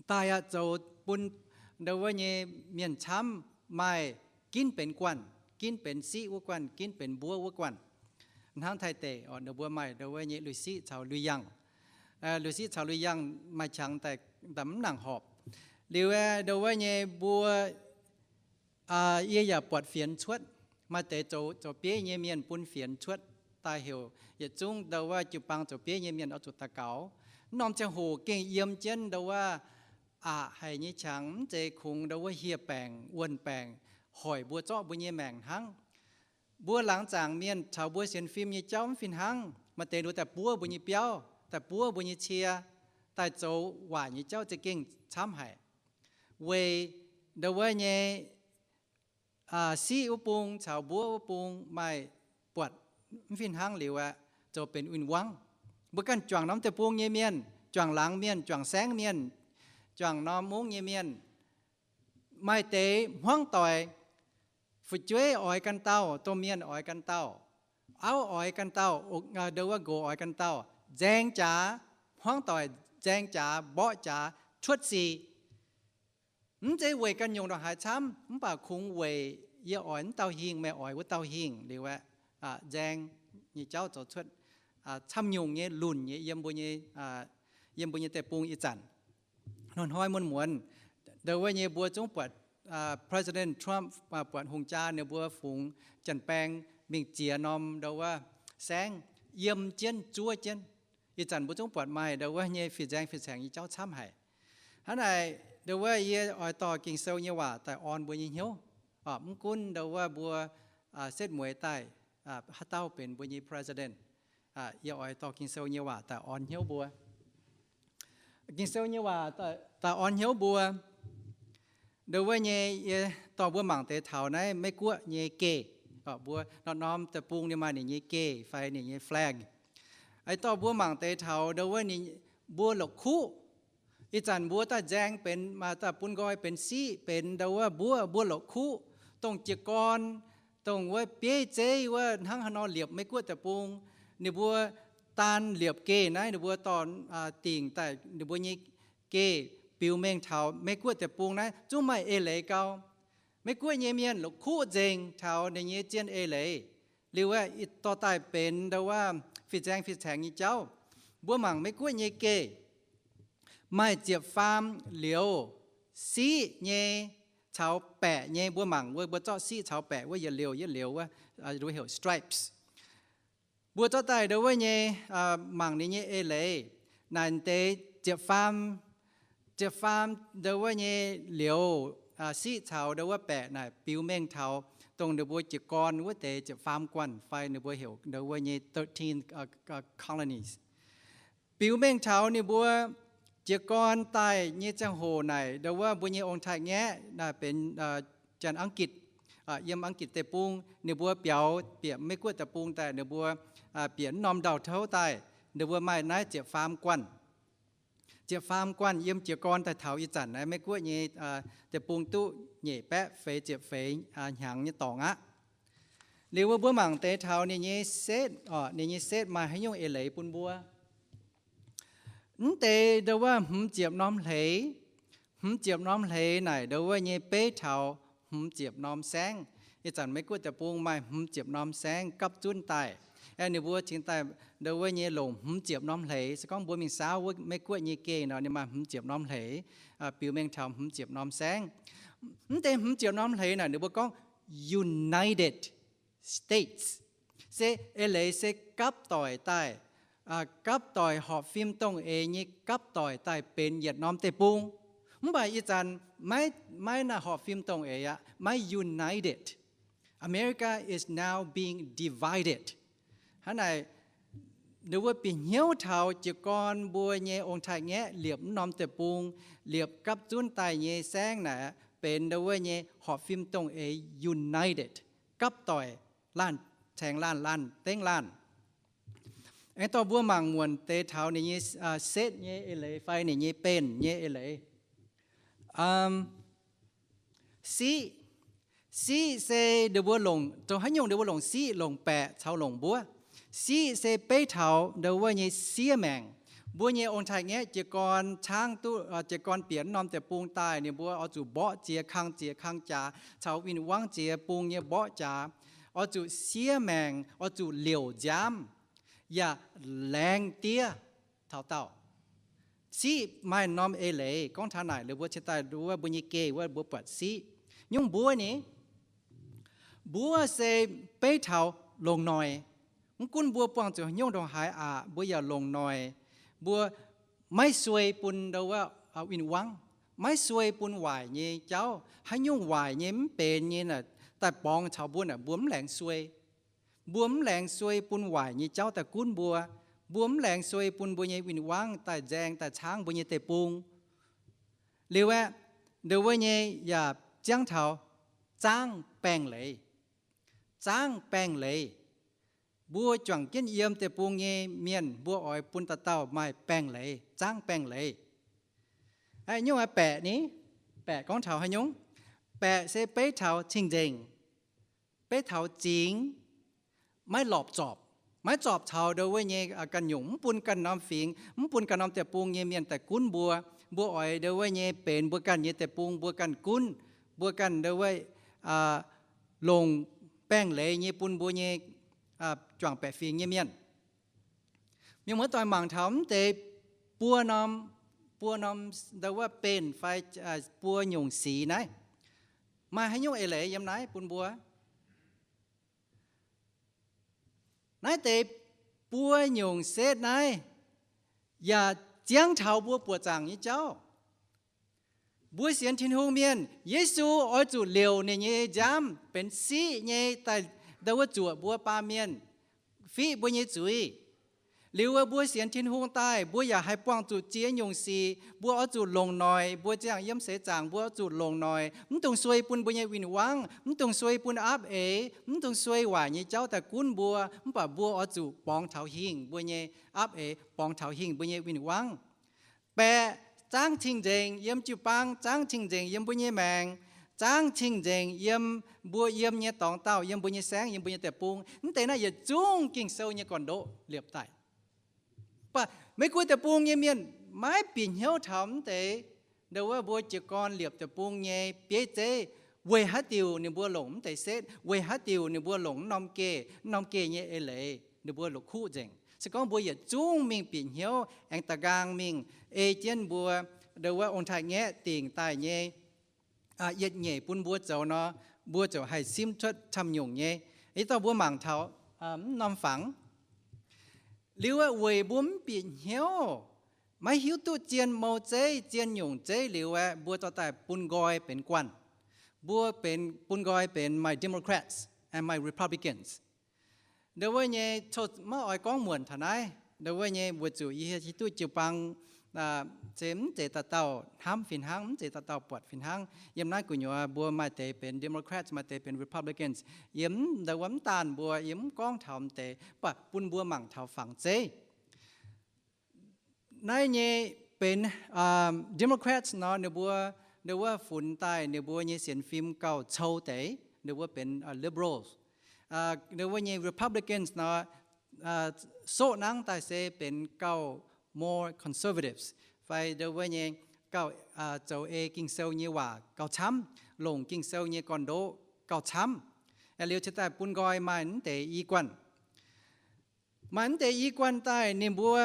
daaih aqv zoux bun ndo wuov nyei mienh camv maaih ginv benx guanh, ginv benx siqv wuov guanh, ginv benx mbuov wuov guanh. hnangv Taiv deic oc, ninh mbuo maaih ndau wuov nyei lui-siqv caux lui-yangh. Lui-siqv caux lui-yangh maaih qangx daaih mv nangc horpc. Liuz ndau wuov nyei mbuo, yie yaac buatc fienx cuotv, maaih deix zoux bieiv nyei mienh bun fienx cuotv daaih heuc yietc zungv ndau wuov jiu-baang zoux bieiv nyei mienh oix zuqc daux gaux. Mv norm ziangh hoc gengh yiem jienv ndau wuov aqc haic nyei qangx, mv zeiz kungx ndau wuov hieh baengc wuonh baengc hoic mbuo zorqv mbuo nyei maengc hnangv. Mbuo laangz zaangc mienh caux mbuo sienx fim nyei jauv mv fih hnangv. Maaih deix ninh daaih buov mbuo nyei biauv, daaih buov mbuo nyei cie, daaih zoux waaic nyei jauv za'gengh camv haic. Weic ndau wuov nyei siqv wuov bung caux mbuov wuov bung maaih buatc mv fih hnangv liuz aeqv, zoux benx win-wangv. Mbuo ganh juangc norm deic-bung nyei mienh, juangc laangz mienh, juangc saengv mienh, juangc norm mungv nyei mienh, maaih deix hmuangv doic, fu'jueiv oix ganh dauh, domh mienh oix ganh dauh, auv oix ganh dauh, ndau wuov nqox oix ganh dauh, nzaeng jaax, hmuangv doic nzaeng jaax, mborqv jaax, cuotv sic. Mv zeiz weic ganh nyungc ndongc haaix camv, mv baac kungx weic yie oix wuov dauh hingh, meih oix wuov dauh hingh liuz aeqv, nzaeng nyei jauv zoux cuotv camv nyungc nyei lunc nyei yiem mbuo nyei, yiem mbuo nyei deic-bung ih zanc. Hnoi-hnoi muonz-muonz ndau wuov nyei mbuo zungv buatc President Trump, buatc hungh jaa ninh mbuo fungx janx-baeng mingh ziex norm ndau wuov saengv, yiem jienv zuov jienv. Ih zanc mbuo zungv buatc maaih ndau wuov nyei fih nzaeng fih saengx nyei jauv camv haic. Hnangv naaic ndau wuov yie oix dorh Ging-Sou nyei waac daaih orn mbuo nyei hnyouv. Mv gunv ndau wuov mbuo setv mueiz daaih haaix dauh benx mbuo nyei president, yie oix dorh Ging-Sou nyei waac daaih orn hnyouv mbuo. Ging-Sou nyei waac daaih orn hnyouv mbuo. Ndau wuov nyei yie dorh mbuo mangc deix taux naaiv Meiv-Guoqv nyei geh. Mbuo norm-norm deic-bung ninh maaih ninh nyei geh fai ninh nyei flag. Ih dorh mbuo mangc deix taux ndau wuov ninh, mbuo la'kuqv. Ih zanc mbuo daaih nzaeng benx, maaih daaih bun nqoi benx siqv, benx ndau wuov mbuov, mbuo la'kuqv, dongh jiez gorn, dongh wuov bieiv zeiv wuov hnangv haaix nor liepc Meiv-Guoqv deic-bung. Ninh mbuo daan liepc geh naaiv ninh mbuo dorh dingc daaih ninh mbuo nyei geh biux mengh taux Meiv-Guoqv deic-bung naaiv zungv maaih eix leiz gau. Meiv-Guoqv nyei mienh la'kuqv nzengc taux ninh nyei zien eix leiz. Liuz aeqv, dorh daaih benx ndau wuov fih nzaeng fih saengx nyei jauv. Mbuo mangc Meiv-Guoqv nyei geh maaih ziepc faam liouz, siqv nyei caux baeqc nyei. Mbuo mangc wuov, mbuo zorqv siqv caux baeqc wuov yietc liouz yietc liouz wuov, heuc stripes. Mbuo zorqv daaih ndau wuov nyei mangc ninh nyei eix leiz naaic deix ziepc faam, ziepc faam ndau wuov nyei liouz, siqv caux ndau wuov baeqc naaic biux mengh taux dongh ninh mbuo jiez gorn wuov deix ziepc faam guanh fai ninh mbuo heuc ndau wuov nyei thirteen colonies. Biux mengh taux ninh mbuo jiez gorn daaih nyei ziangh hoc naaic ndau wuov mbuo nyei ong-taaix-ngaeqv naaic benx janx-Angitv, yiem Angitv deic-bung ninh mbuo biaux bieqc Meiv-Guoqv deic-bung daaih ninh mbuo bieqc norm ndau-touv daaih ninh mbuo maaih naaiv ziepc faam guanh. Ziepc faam guanh yiem jiez gorn daaih taux ih zanc naaiv Meiv-Guoqv nyei deic-bung duqv nyeic baeqv feix ziepc feix hnyangx nyei dorngx aqv. Liuz wuov mbuo mangc deix taux ninh nyei setv, ninh nyei setv maaih haaix nyungc eix leiz bun mbuo. Mv deix ndau wuov hmz ziepc norm hleix, hmz ziepc norm hleix naaic ndau wuov nyei beiv taux hmz ziepc norm saengv. Ih zanc Meiv-Guoqv deic-bung maaih hmz ziepc norm saengv gapv zunv daaih. Aeqv, ninh mbuo cingx daaih ndau wuov nyei longc hmz ziepc norm hleix. Se gorngv mbuo mingh saauv wuov Meiv-Guoqv nyei geh nor, ninh maaih hmz ziepc norm hleix, biux mengh taux hmz ziepc norm saengv. Mv deix hmz ziepc norm hleix naaic ninh mbuo gorngv United States. Se eix leiz se gapv doic daaih, gapv doic horpc fim dongh eix nyei gapv doic daaih benx yietc norm deic-bung. Mv baac ih zanc maiv, maiv naaiv horpc fim dongh eix aqv, maiv united. America is now being divided. Hnangv naaic, ninh mbuo bieqc hnyouv taux jiez gorn mbuo nyei ong-taaix-ngaeqv liepc mv norm deic-bung, liepc gapv zunv daaih nyei saengv naaic benx ndau wuov nyei horpc fim dongh eix united, gapv doic, laanh caengx laanh, laanh dengv laanh. Aengx dorh mbuo mangc muonc deix taux ninh nyei setv nyei eix leiz fai ninh nyei benh nyei eix leiz. Siqv, siqv se ninh mbuo longc, zoux haaix nyungc ninh mbuo longc siqv, longc baeqc caux longc mbuov. Siqv se beiv taux ndau wuov nyei siev maengc. Mbuo nyei ong-taaix-ngaeqv jiez gorn caangv duqv, jiez gorn bieqc mv norm deic-bung daaih, ninh mbuo oix zuqc mborqv ziex kang, ziex kang jaax caux win-wangv ziex bung nyei mborqv jaax. oix zuqc siev maengc, oix zuqc liouc nziaamv, yaac laengz diev taux daauh. Siqv maaih norm eix leiz gorngv taux naaic, liuz mbuo cingx daaih nduov mbuo nyei geh wuov mbuo buatc siqv. Nyungc mbuo ni, mbuo se beiv taux longc noic. Mv gunv mbuo buangh zuqc nyungc ndongc haaix aqv, mbuo yaac longc noic. Mbuo maiv suei bun ndo wuov win-wangv, maiv suei bun waaic nyei jauv. Haaix nyungc waaic nyei mv benx nyei daaih borngz caux mbuo naaic, mbuo mv laengz suei. Mbuo mv laengz suei bun waaic nyei jauv daaih gunv mbuo. Mbuo mv laengz suei bun mbuo nyei win-wangv daaih nzaeng daaih caangv mbuo nyei deic-bung. Liuz aeqv, ndo wuov nyei yaac ziangv taux zaangv baengh leiz. Zaangv baengh leiz. Mbuo juangc jienv yiem deic-bung nyei mienh, mbuo oix bun dauh dauh maaih baengh leiz, zaangv baengh leiz. Haaix nyungc aeqv, baeqc ni, baeqc gorngv taux haaix nyungc? Baeqc se beiv taux cing-nzengc, beiv taux zingx, maiv lorpc zorpc, maiv zorpc taux ndo wuov nyei ganh nyungc, mv bun ganh norm fingx, mv bun ganh norm deic-bung nyei mienh daaih gunv mbuo. Mbuo oix ndo wuov nyei benx mbuo ganh nyei deic-bung, mbuo ganh gunv, mbuo ganh ndo wuov longc baengh leiz nyei bun mbuo nyei juangc baeqc fingx nyei mienh. Mienh muoz-doic, mangc taux mv deix buo norm, buo norm ndo wuov benh fai buo nyungc sic naaiv, maaih haaix nyungc eix leiz yiem naaiv bun mbuo? Naaiv deix buo nyungc setv naaiv yaac ziangv taux mbuo buoqc zaangc nyei jauv. Mbuo sienx Tin-Hungh mienh, Yesu oix zuqc liouc ninh nyei nziaamv benx siqv nyei daaih ndo wuov zuoqc mbuo baamh mienh, fiqv mbuo nyei zuiz. Liuz wuov mbuo sienx Tin-Hungh daaih, mbuo yaac haih buangh zuqc ziex nyungc sic. Mbuo oix zuqc longc noic, mbuo ziangh yiem seix zaangc mbuo oix zuqc longc noic, mv dungx suei bun mbuo nyei win-wangv, mv dungx suei bun apv eix, mv dungx suei waaic nyei jauv daaih gunv mbuo. Mv baac mbuo oix zuqc borngz taux hingh mbuo nyei apv eix, borngz taux hingh mbuo nyei win-wangv. Baeqc, zaangv cing-nzengc yiem jiu-baang, zaangv cing-nzengc yiem mbuo nyei maengc, zaangv cing-nzengc yiem mbuo yiem nyei dorngx daauh, yiem mbuo nyei saengv, yiem mbuo nyei deic-bung. Mv deix naaiv yietc zungv Ging-Sou nyei gorn-ndoqv liepc daaih. Mv baac Meiv Guoqv deic-bung nyei mienh maiv bieqc hnyouv taux mv deix. Ndo wuov mbuo jiez gorn liepc deic-bung nyei bieiv zeiv, weic haaix diuc ninh mbuo longc mv deix setv, weic haaix diuc ninh mbuo longc mv norm geh, mv norm geh nyei eix leiz, ninh mbuo la'kuqv nzengc. Se gorngv mbuo yietc zungv mingh bieqc hnyouv, aengx da'nqaang mingh ei jienv mbuo ndo wuov ong-taaix-ngaeqv dingc daaih nyei yietc nyeic bun mbuo zoux nor, mbuo ziouc haih simv cuotv camv nyungc nyei. Ih dauh mbuo mangc taux mv norm fangx. Liuz aeqv, weic mbuo mv bieqc hnyouv, maiv hiuv duqv zien mou zeiv, zien nyungc zeiv liuz aeqv, mbuo dorh daaih bun nqoi benx guanh. Mbuo benx, bun nqoi benx maaih Democrats and maaih Republicans. Ndo wuov nyei, maiv oix gorngv muonc taux naaiv. Ndo wuov nyei weic zuqc yie hiuv duqv jiu-baang se mv zeiz dauh dauh hnamv fih hnangv, mv zeiz dauh dauh buatc fih hnangv. Yiem naaiv gu'nyuoz mbuo maaih deix benx Democrats, maaih deix benx Republicans. Yie mv, ndo wuov mv daanh mbuo, yie mv gorngv taux mv deix, mv baac bun mbuo mangc taux fangx zeiv. Naaiv nyei benx Democrats nor, ninh mbuo, ndo wuov funx daaih ninh mbuo nyei sienx fim gauh cou deix, ninh mbuo benx liberals. Ndo wuov nyei Republicans nor, soqv nangv daaih se benx gauh more conservatives, fai ndo wuov nyei gauh zoux ei Ging-Sou nyei waac gauh camv, longc Ging-Sou nyei gorn-ndoqv gauh camv. Liuz cingx daaih bun nqoi maaih mv deix i guanh. Maaih mv deix i guanh daaih ninh mbuo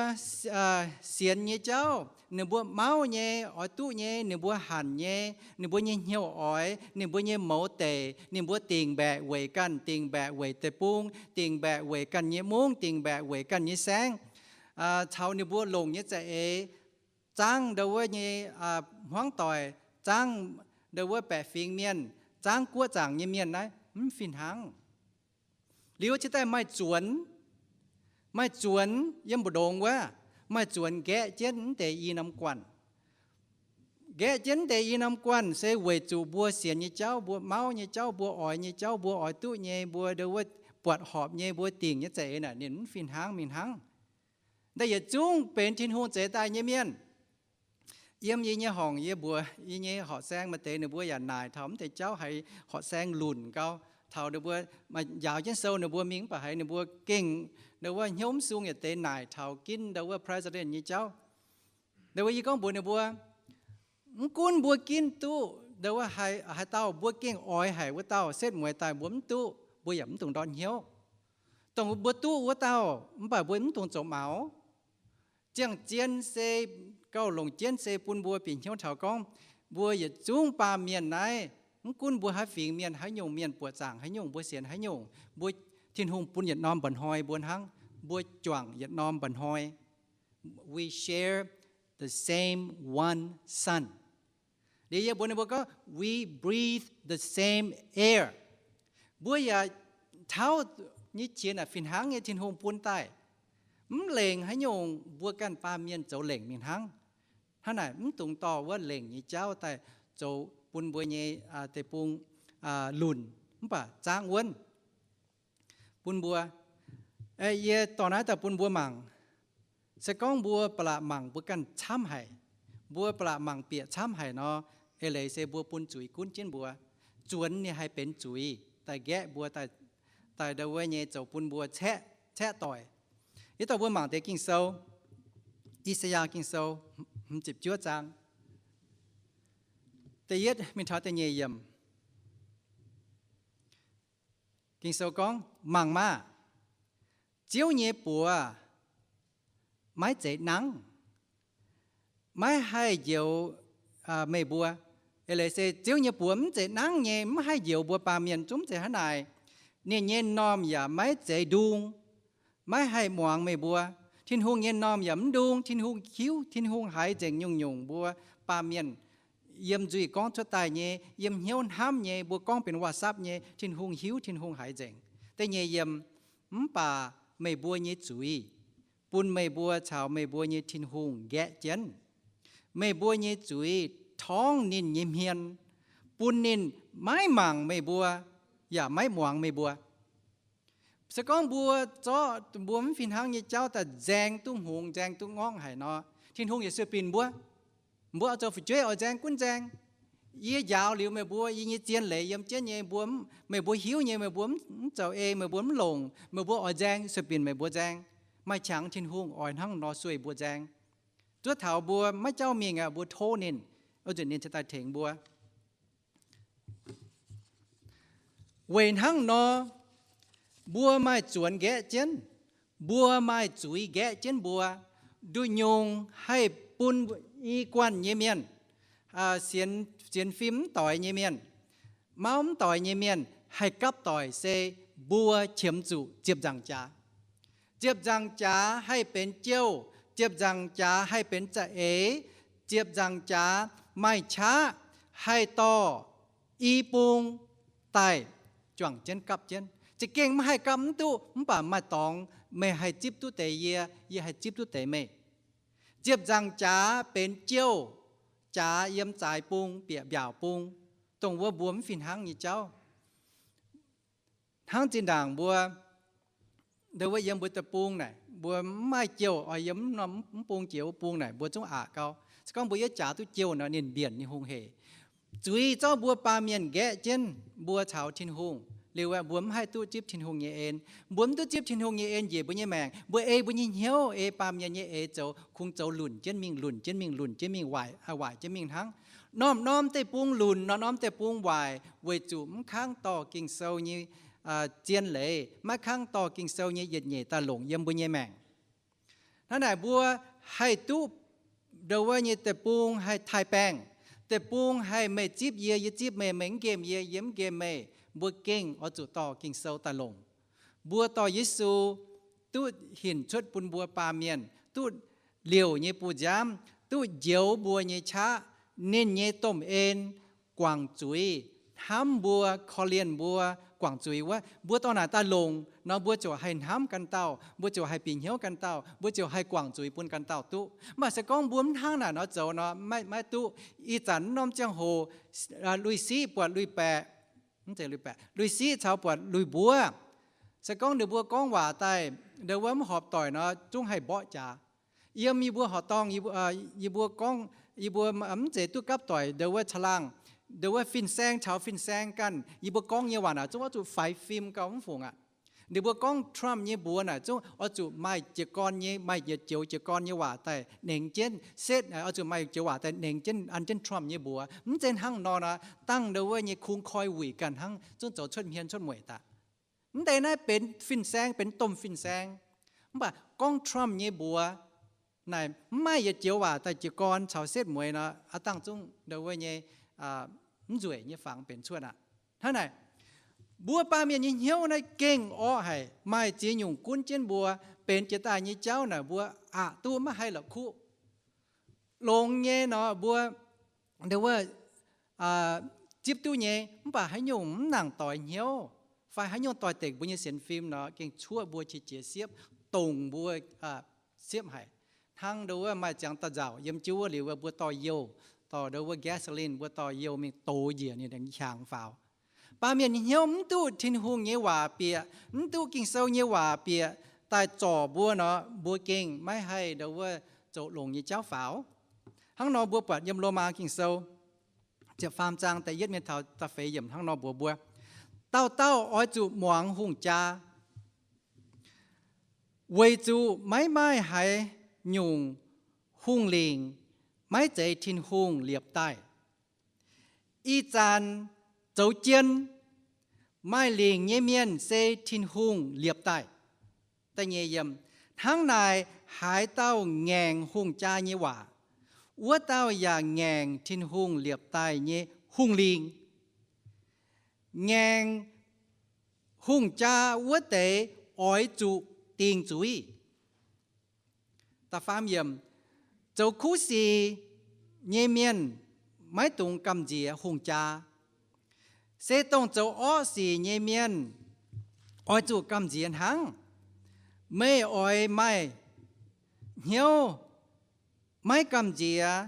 sienx nyei jauv, ninh mbuo mauv nyei, oix duqv nyei, ninh mbuo hanc nyei, ninh mbuo nyei hnyouv oix, ninh mbuo nyei mouz deic, ninh mbuo dingc mbaeqc weic ganh, dingc mbaeqc weic deic-bung, dingc mbaeqc weic ganh nyei mungv, dingc mbaeqc weic ganh nyei saengv, caux ninh mbuo longc nyei za'eix, zaangv ndo wuov nyei hmuangv doic, zaangv ndo wuov baeqc fingx mienh, zaangv guoqv zaangc nyei mienh naaiv mv fih hnangv. Liuz cingx daaih maaih zuonx, maaih zuonx yiem mbu'ndongx wuov, maaih zuonx nqaeqv jienv mv deix i norm guanh. Nqaeqv jienv mv deix i norm guanh se weic zuqc mbuo sienx nyei jauv, mbuo mauv nyei jauv, mbuo oix nyei jauv, mbuo oix duqv nyei, mbuo ndo wuov buatc horpc nyei, mbuo dingc nyei za'eix naaic ninh mv fih hnangv mingh hnangv. Da'yietv zungv benx Tin-Hungh zeix daaih nyei mienh. Yiem yie nyei horngc, yie mbuox yie nyei horqc saeng maaih deix ninh mbuo yaac naaic taux mv deix jauv haiz horqc saeng lunc gau. Taux ninh mbuo njaaux jienv sou ninh mbuo mingh mv baac haiz ninh mbuo gengh ndo wuov hnyouv mv sung yietc deix naaic taux ginv ndo wuov president nyei jauv. Ndo wuov yie gorngv mbuox ninh mbuo, mv gunv mbuo ginv duqv ndo wuov haaix dauh, mbuo gengh oix haic wuov dauh setv mueiz daaih mbuo mv duqv. mbuo yaac mv dungx ndortv hnyouv. Dongh mbuo duqv wuov dauh, mv baac mbuo mv dungx zoux maux. Ziangh zien se gauh longc jienv se bun mbuo bieqc hnyouv taux gorngv mbuo yietc zungv baamh mienh naaiv, mv gunv mbuo haaix fingx mienh, haaix nyungc mienh, buoqc zaangc haaix nyungc, mbuo sienx haaix nyungc, mbuo, Tin-Hungh bun yietc norm mba'hnoi mbuo hnangv. Mbuo juangc yietc norm mba'hnoi. We share the same one Son. Liuz yie mbuox ninh mbuo gorngv, we breathe the same air. Mbuo yaac tauv nyei qiex naaic fih hnangv nyei Tin-Hungh bun daaih. Mv lengc haaix nyungc, mbuo ganh baamh mienh zoux lengc mingh hnangv. Hnangv naaic mv dungx dorh wuov lengc nyei jauv daaih zoux bun mbuo nyei deic-bung lunc mv baac zaangv wuonv bun mbuo. Yie dorh naaiv daaih bun mbuo mangc. Se gorngv mbuo ba'laqc mangc mbuo ganh camv haic, mbuo ba'laqc mangc bieqc camv haic nor, eix leiz se mbuo bun zuiz gunv jienv mbuo, zuonx ninh haih benx zuiz daaih nqaeqv mbuo, daaih ndau wuov nyei zoux bun mbuo caeqv doic. Yie dorh mbuo mangc deix Ging-Sou, I^saa^yaa Ging-Sou hmz ziepc juov zaang, da'yietv mingh taux da'nyeic yiemc. Ging-Sou gorngv, mangc maah! Ziouv nyei buoz maiv zeiz nangv, maiv haih njoux meih mbuo. Eix leiz se Ziouv nyei buoz mv zeiz nangv nyei, mv haih njoux mbuo baamh mienh, zungv zeiz hnangv naaic. Ninh nyei m'normh yaac maiv zeiz ndung, maiv haih muangx meih mbuo. Tin-Hungh nyei m'normh yaac mv ndung. Tin-Hungh hiuv, Tin-Hungh haiz nzengc nyungc-nyungc mbuo baamh mienh yiem nzuih gorngv cuotv daaih nyei, yiem hnyouv hnamv nyei, mbuo gorngv benx WhatsApp nyei, Tin-Hungh hiuv, Tin-Hungh haiz nzengc. Da'nyeic yiemc, mv baac meih mbuo nyei zuiz bun meih mbuo caux meih mbuo nyei Tin-Hungh nqaeqv jienv. Meih mbuo nyei zuiz torngv ninh nyei hmien, bun ninh maiv mangc meih mbuo, yaac maiv muangx meih mbuo. Se gorngv mbuo zorqv mbuo mv fih hnangv nyei jauv daaih nzaeng duqv hngongx, nzaeng duqv ngorngv haic nor, Tin-Hungh yaac sueih binc mbuo. Mbuo oix zoux fu'jueiv oix nzaeng gunv nzaeng. Yie njaaux liuz meih mbuo, yie nyei zien leiz yiem jienv nyei, mbuo, meih mbuo hiuv nyei, meih mbuo mv zoux ei, meih mbuo mv longc, meih mbuo oix nzaeng, sueih binc meih mbuo nzaeng. Maaih qangx Tin-Hungh oix hnangv nor sueih mbuo nzaeng. Zuov taux mbuo maiv jauv mingh aqv, mbuo tov ninh, wuov nzunc ninh cingx daaih tengx mbuo. Weic hnangv nor, mbuo maaih zuonx nqaeqv jienv, mbuo maaih zuiz nqaeqv jienv mbuo. Nduqc nyungc haih bun i guanh nyei mienh, sienx fim mv doix nyei mienh, mauv mv doix nyei mienh haih gapv doic se mbuo qiemx zuqc ziepc nzaangc jaax. Ziepc nzaangc jaax haih benx jouh, ziepc nzaangc jaax haih benx za'eix, ziepc nzaangc jaax maaih qaqv haih dorh i bung daaih juangc jienv gapv jienv. Za'gengh maiv haih gapv mv duqv, mv baac maaih dorngx meih haih zipv duqv deix yie, yie haih zipv duqv deix meih. Ziepc nzaangc jaax benx jouh jaax yiem zaaix bung bieqc mbiaauc bung, dongh wuov mbuo mv fih hnangv nyei jauv. Hnangv zinh ndaangc mbuo, ndau wuov yiem mbuo deic-bung naaic, mbuo mv maaih jouh oix yiem mv norm mv bung jiex wuov bung naaic, mbuo zungv aqc gau. Se gorngv mbuo yietv jaax duqv jouh nor, ninh mbienc nyei hungh hec. Zuiz zorqv mbuo baamh mienh nqaeqv jienv mbuo caux Tin-Hungh. Liuz aeqv, mbuo mv haih duqv zipv Tin-Hungh nyei en. Mbuo mv duqv zipv Tin-Hungh nyei en njiec mbuo nyei maengc, mbuo ei mbuo nyei hnyouv, ei baamh mienh nyei eix zoux, kungx zoux lunc jienv mingh, lunc jienv mingh, lunc jienv mingh, waaic, waaic jienv mingh hnangv. Norm-norm deic-bung lunc, norm-norm deic-bung waaic, weic zuqc mv kangv dorh Ging-Sou nyei zien leiz, maiv kangv dorh Ging-Sou nyei yietc nyeic daaih longc yiem mbuo nyei maengc. Hnangv naaic mbuo haih duqv ndau wuov nyei deic-bung haih taaih baengh, deic-bung haih meih zipv yie, yie zipv meih, meih mv nqemh yie, yie mv nqemh meih, mbuo gengh oix zuqc dorh Ging-Sou daaih longc. Mbuo dorh Yesu duqv hinc cuotv bun mbuo baamh mienh, duqv liouc nyei bu nziaamv, duqv njoux mbuo nyei qaqv, ninh nyei domh en guangc zuiz, hnamv mbuo, korv-lienh mbuo, guangc zuiz wuov. Mbuo dorh naaic daaih longc nor, mbuo ziouc haih hnamv ganh dauh, mbuo ziouc haih bieqc hnyouv ganh dauh, mbuo ziouc haih guangc zuiz bun ganh dauh duqv. Mv baac se gorngv mbuo mv hnangv naaic nor zoux nor, maiv, maiv duqv. Ih zanc mv norm ziangh hoc, lui-siqv buatc lui-baeqc, mv zeiz lui-baeqc, lui-siqv caux buatc lui-mbuov, se gorngv ninh mbuo gorngv waac daaih, ndau wuov mv horpc doic nor, zungv haih mborqv jaax. Yiem yie mbuo horqc dorngh, yie mbuo gorngv, yie mbuo mv zeiz duqv gapv doic, ndau wuov caangh laangh, ndau wuov fin-saeng caux fin-saeng ganh, yie mbuo gorngv nyei waac naaic zungv oix zuqc faix fim gau mv fungc aqv. Ninh mbuo gorngv Trump nyei mbuox naaic zungv oix zuqc maaih jiez gorn nyei, maaih joux jiez gorn nyei waac daaih nengx jienv, setv oix zuqc maaih joux waac daaih nengx jienv an jienv Trump nyei mbuox. Mv zeiz hnangv nor nor, dangh ndau wuov nyei kungx koi wuic ganh hnangv, zungv zoux cuotv hmien cuotv mueic daaih. Mv deix naaiv benx fin-saeng, benx domh fin-saeng. Mv baac gorngv Trump nyei mbuox naaic mv maaih yietc joux waac daaih jiez gorn caux setv mueiz nor, aav dangh zungv ndo wuov nyei mv nzueic nyei fangx benx cuotv aqv. Hnangv naaic, mbuo baamh mienh nyei hnyouv naaiv gengh orqv haic, maaih ziex nyungc gunv jienv mbuo benx jiex daaih nyei jauv naaic mbuo aqc duqv maiv haih la'kuqv. Longx nyei nor mbuo ndo wuov zipv duqv nyei, mv baac haaix nyungc mv nangc doix hnyouv fai haaix nyungc doix-dekc mbuo nyei sienx fim nor, gengh cuoqv mbuo qiex jiez siepv, dongc mbuo siepv haic. Hnangv ndo wuov maaih ziangx daaih nzauc yiem jiuv wuov liuz, mbuo dorh youh, dorh ndo wuov gasoline, mbuo dorh youh mingh dox njiec ninh hiaangx faaux. Baamh mienh nyei hnyouv mv duqv Tin-Hungh nyei waac bieqc, mv duqv Ging-Sou nyei waac bieqc daaih zorc mbuo nor, mbuo gengh maiv haih ndo wuov zoux longx nyei jauv faaux. Hnangv nor mbuo buatc yiem Lomaa Ging-Sou ziepc faam zaang da'yietv mienh taux da'feix yiemc hnangv nor mbuox mbuo, dauh dauh oix zuqc muangx hungh jaa, weic zuqc maiv maaih haaix nyungc hungh lingc maiv zeiz Tin-Hungh liepc daaih. Ih zanc zoux jien, maaih lingc nyei mienh se Tin-Hungh liepc daaih. Hnangv naaic, haaix dauh ngaengc hungh jaa nyei waac, wuov dauh yaac ngaengc Tin-Hungh liepc daaih nyei hungh lingc. Ngaengc hungh jaa wuov deix oix zuqc dingc zuiz. Zoux kuv sic nyei mienh maiv dungx gamh nziex hungh jaa. Se dongh zoux orqv sic nyei mienh oix zuqc gamh nziex hnangv. Meih oix maaih hnyouv maiv gamh nziex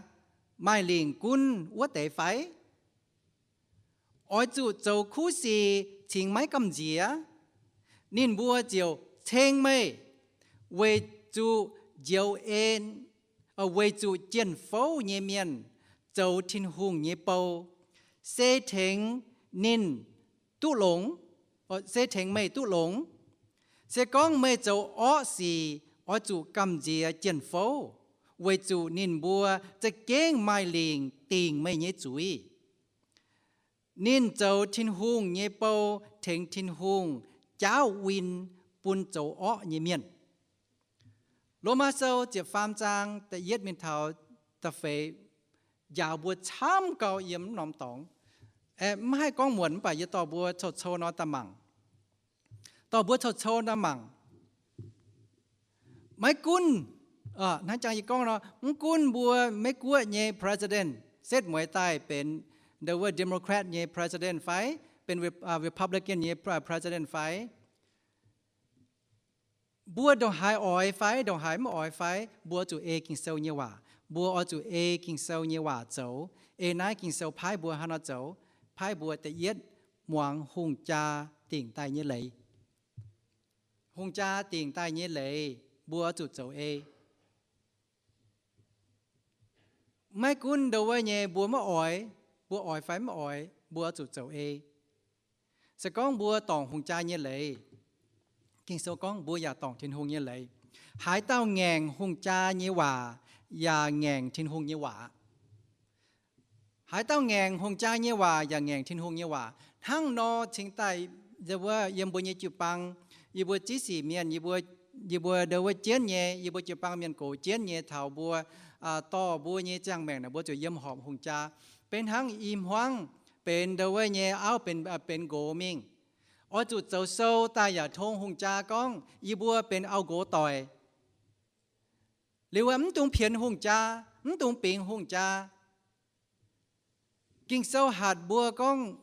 maaih lingc gunv wuov deix fai? Oix zuqc zoux kuv sic cingx maiv gamh nziex, ninh mbuo ziouc ceng meih weic zuqc njoux en, weic zuqc jien-fouv nyei mienh zoux Tin-Hungh nyei bou, se tengx ninh duqv longx, se tengx meih duqv longx. Se gorngv meih zoux orqv sic oix zuqc gamh nziex jien-fouv, weic zuqc ninh mbuo za'gengh maaih lingc dingc meih nyei zuiz. Ninh zoux Tin-Hungh nyei bou tengx Tin-Hungh jaauv win bun zoux orqv nyei mienh. Lomaa Sou ziepc faam zaang da'yietv mingh taux da'feix njaaux mbuo camv gau yiem m'normh dorngx. Maiv haih gorngv muonc mv baac yie dorh mbuo cou-cou nor daaih mangc. Dorh mbuo cou-cou nor mangc. Maiv gunv, hnangv jangx yie gorngv nor, mv gunv mbuo Meiv Guoqv nyei president setv mueiz daaih benx ndo wuov Democrat nyei president fai benx Republican nyei president fai, mbuo ndongc haaix oix fai ndongc haaix mv oix fai, mbuo zuqc ei Ging-Sou nyei waac. Mbuo oix zuqc ei Ging-Sou nyei waac zoux, ei naaiv Ging-Sou paaiv mbuo hnangv nor zoux. Paaiv mbuo da'yietv, muangx hungh jaa dingc daaih nyei leiz. Hungh jaa dingc daaih nyei leiz mbuo oix zuqc zoux ei. Maiv gunv ndo wuov nyei mbuo maiv oix, mbuo oix fai mv oix, mbuo oix zuqc zoux ei. Se gorngv mbuo dorngc hungh jaa nyei leiz, Ging-Sou gorngv mbuo yaac dorngc Tin-Hungh nyei leiz. Haaix dauh ngaengc hungh jaa nyei waac yaac ngaengc Tin-Hungh nyei waac. Haaix dauh ngaengc hungh jaa nyei waac yaac ngaengc Tin-Hungh nyei waac. Hnangv nor cingx daaih yiem mbuo nyei jiu-baang, yie mbuo ziex sic mienh, yie mbuo ndo wuov jienv nyei, yie mbuo jiu-baang mienh gox jienv nyei taux mbuo dorh mbuo nyei ziangh maengc naaic mbuo zuqc yiem horpc hungh jaa. Benx hnangv i hmuangv benx ndo wuov nyei auv benx nqox mingh, oix zuqc zoux sou daaih yaac tong hungh jaa gorngv yie mbuo benx auv-nqox doic. Liuz mv dungx pienx hungh jaa, mv dungx bingx hungh jaa. Ging-Sou hatc mbuo gorngv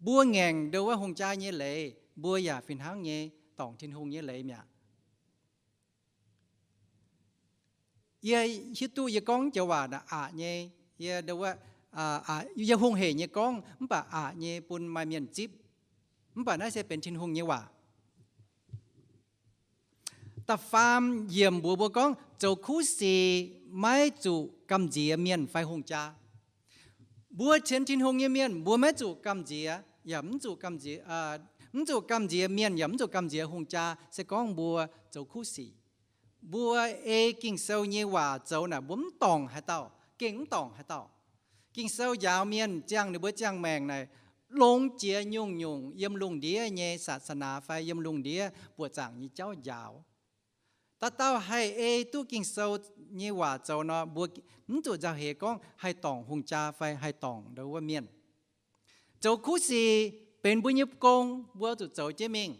mbuo ngaengc ndo wuov hungh jaa nyei leiz, mbuo yaac fih hnangv nyei dorngc Tin-Hungh nyei leiz mi'aqv. Yie hiuv duqv yie gorngv joux waac naaic aqc nyei, yie ndo wuov, yie hungh hec nyei gorngv mv baac aqc nyei bun maaih mienh zipv. Mv baac naaiv se benx Tin-Hungh nyei waac. Da'faam yiemc mbuox mbuo gorngv zoux kuv sic maiv zuqc gamh nziex mienh fai hungh jaa. Mbuo sienx Tin-Hungh nyei mienh mbuo maiv zuqc gamh nziex, yaac mv zuqc gamh nziex, mv zuqc gamh nziex mienh yaac mv zuqc gamh nziex hungh jaa se gorngv mbuo zoux kuv sic. Mbuo ei Ging-Sou nyei waac zoux naaic mbuo mv dorngc haaix dauh, gengh mv dorngc haaix dauh. Ging-Sou njaaux mienh ziangh ninh mbuo ziangh maengc naaic, longx jiex nyungc-nyungc yiem lungh ndiev nyei ศาสนา fai yiem lungh ndiev buoqc zaangc nyei jauv njaaux. Dauh dauh haih ei duqv Ging-Sou nyei waac zoux nor, mbuo mv zuqc nzauh heix gorngv haih dorngc hungh jaa fai haih dorngc ndau wuov mienh. Zoux kuv sic benx mbuo nyei gong, mbuo zuqc zoux jienv mingh.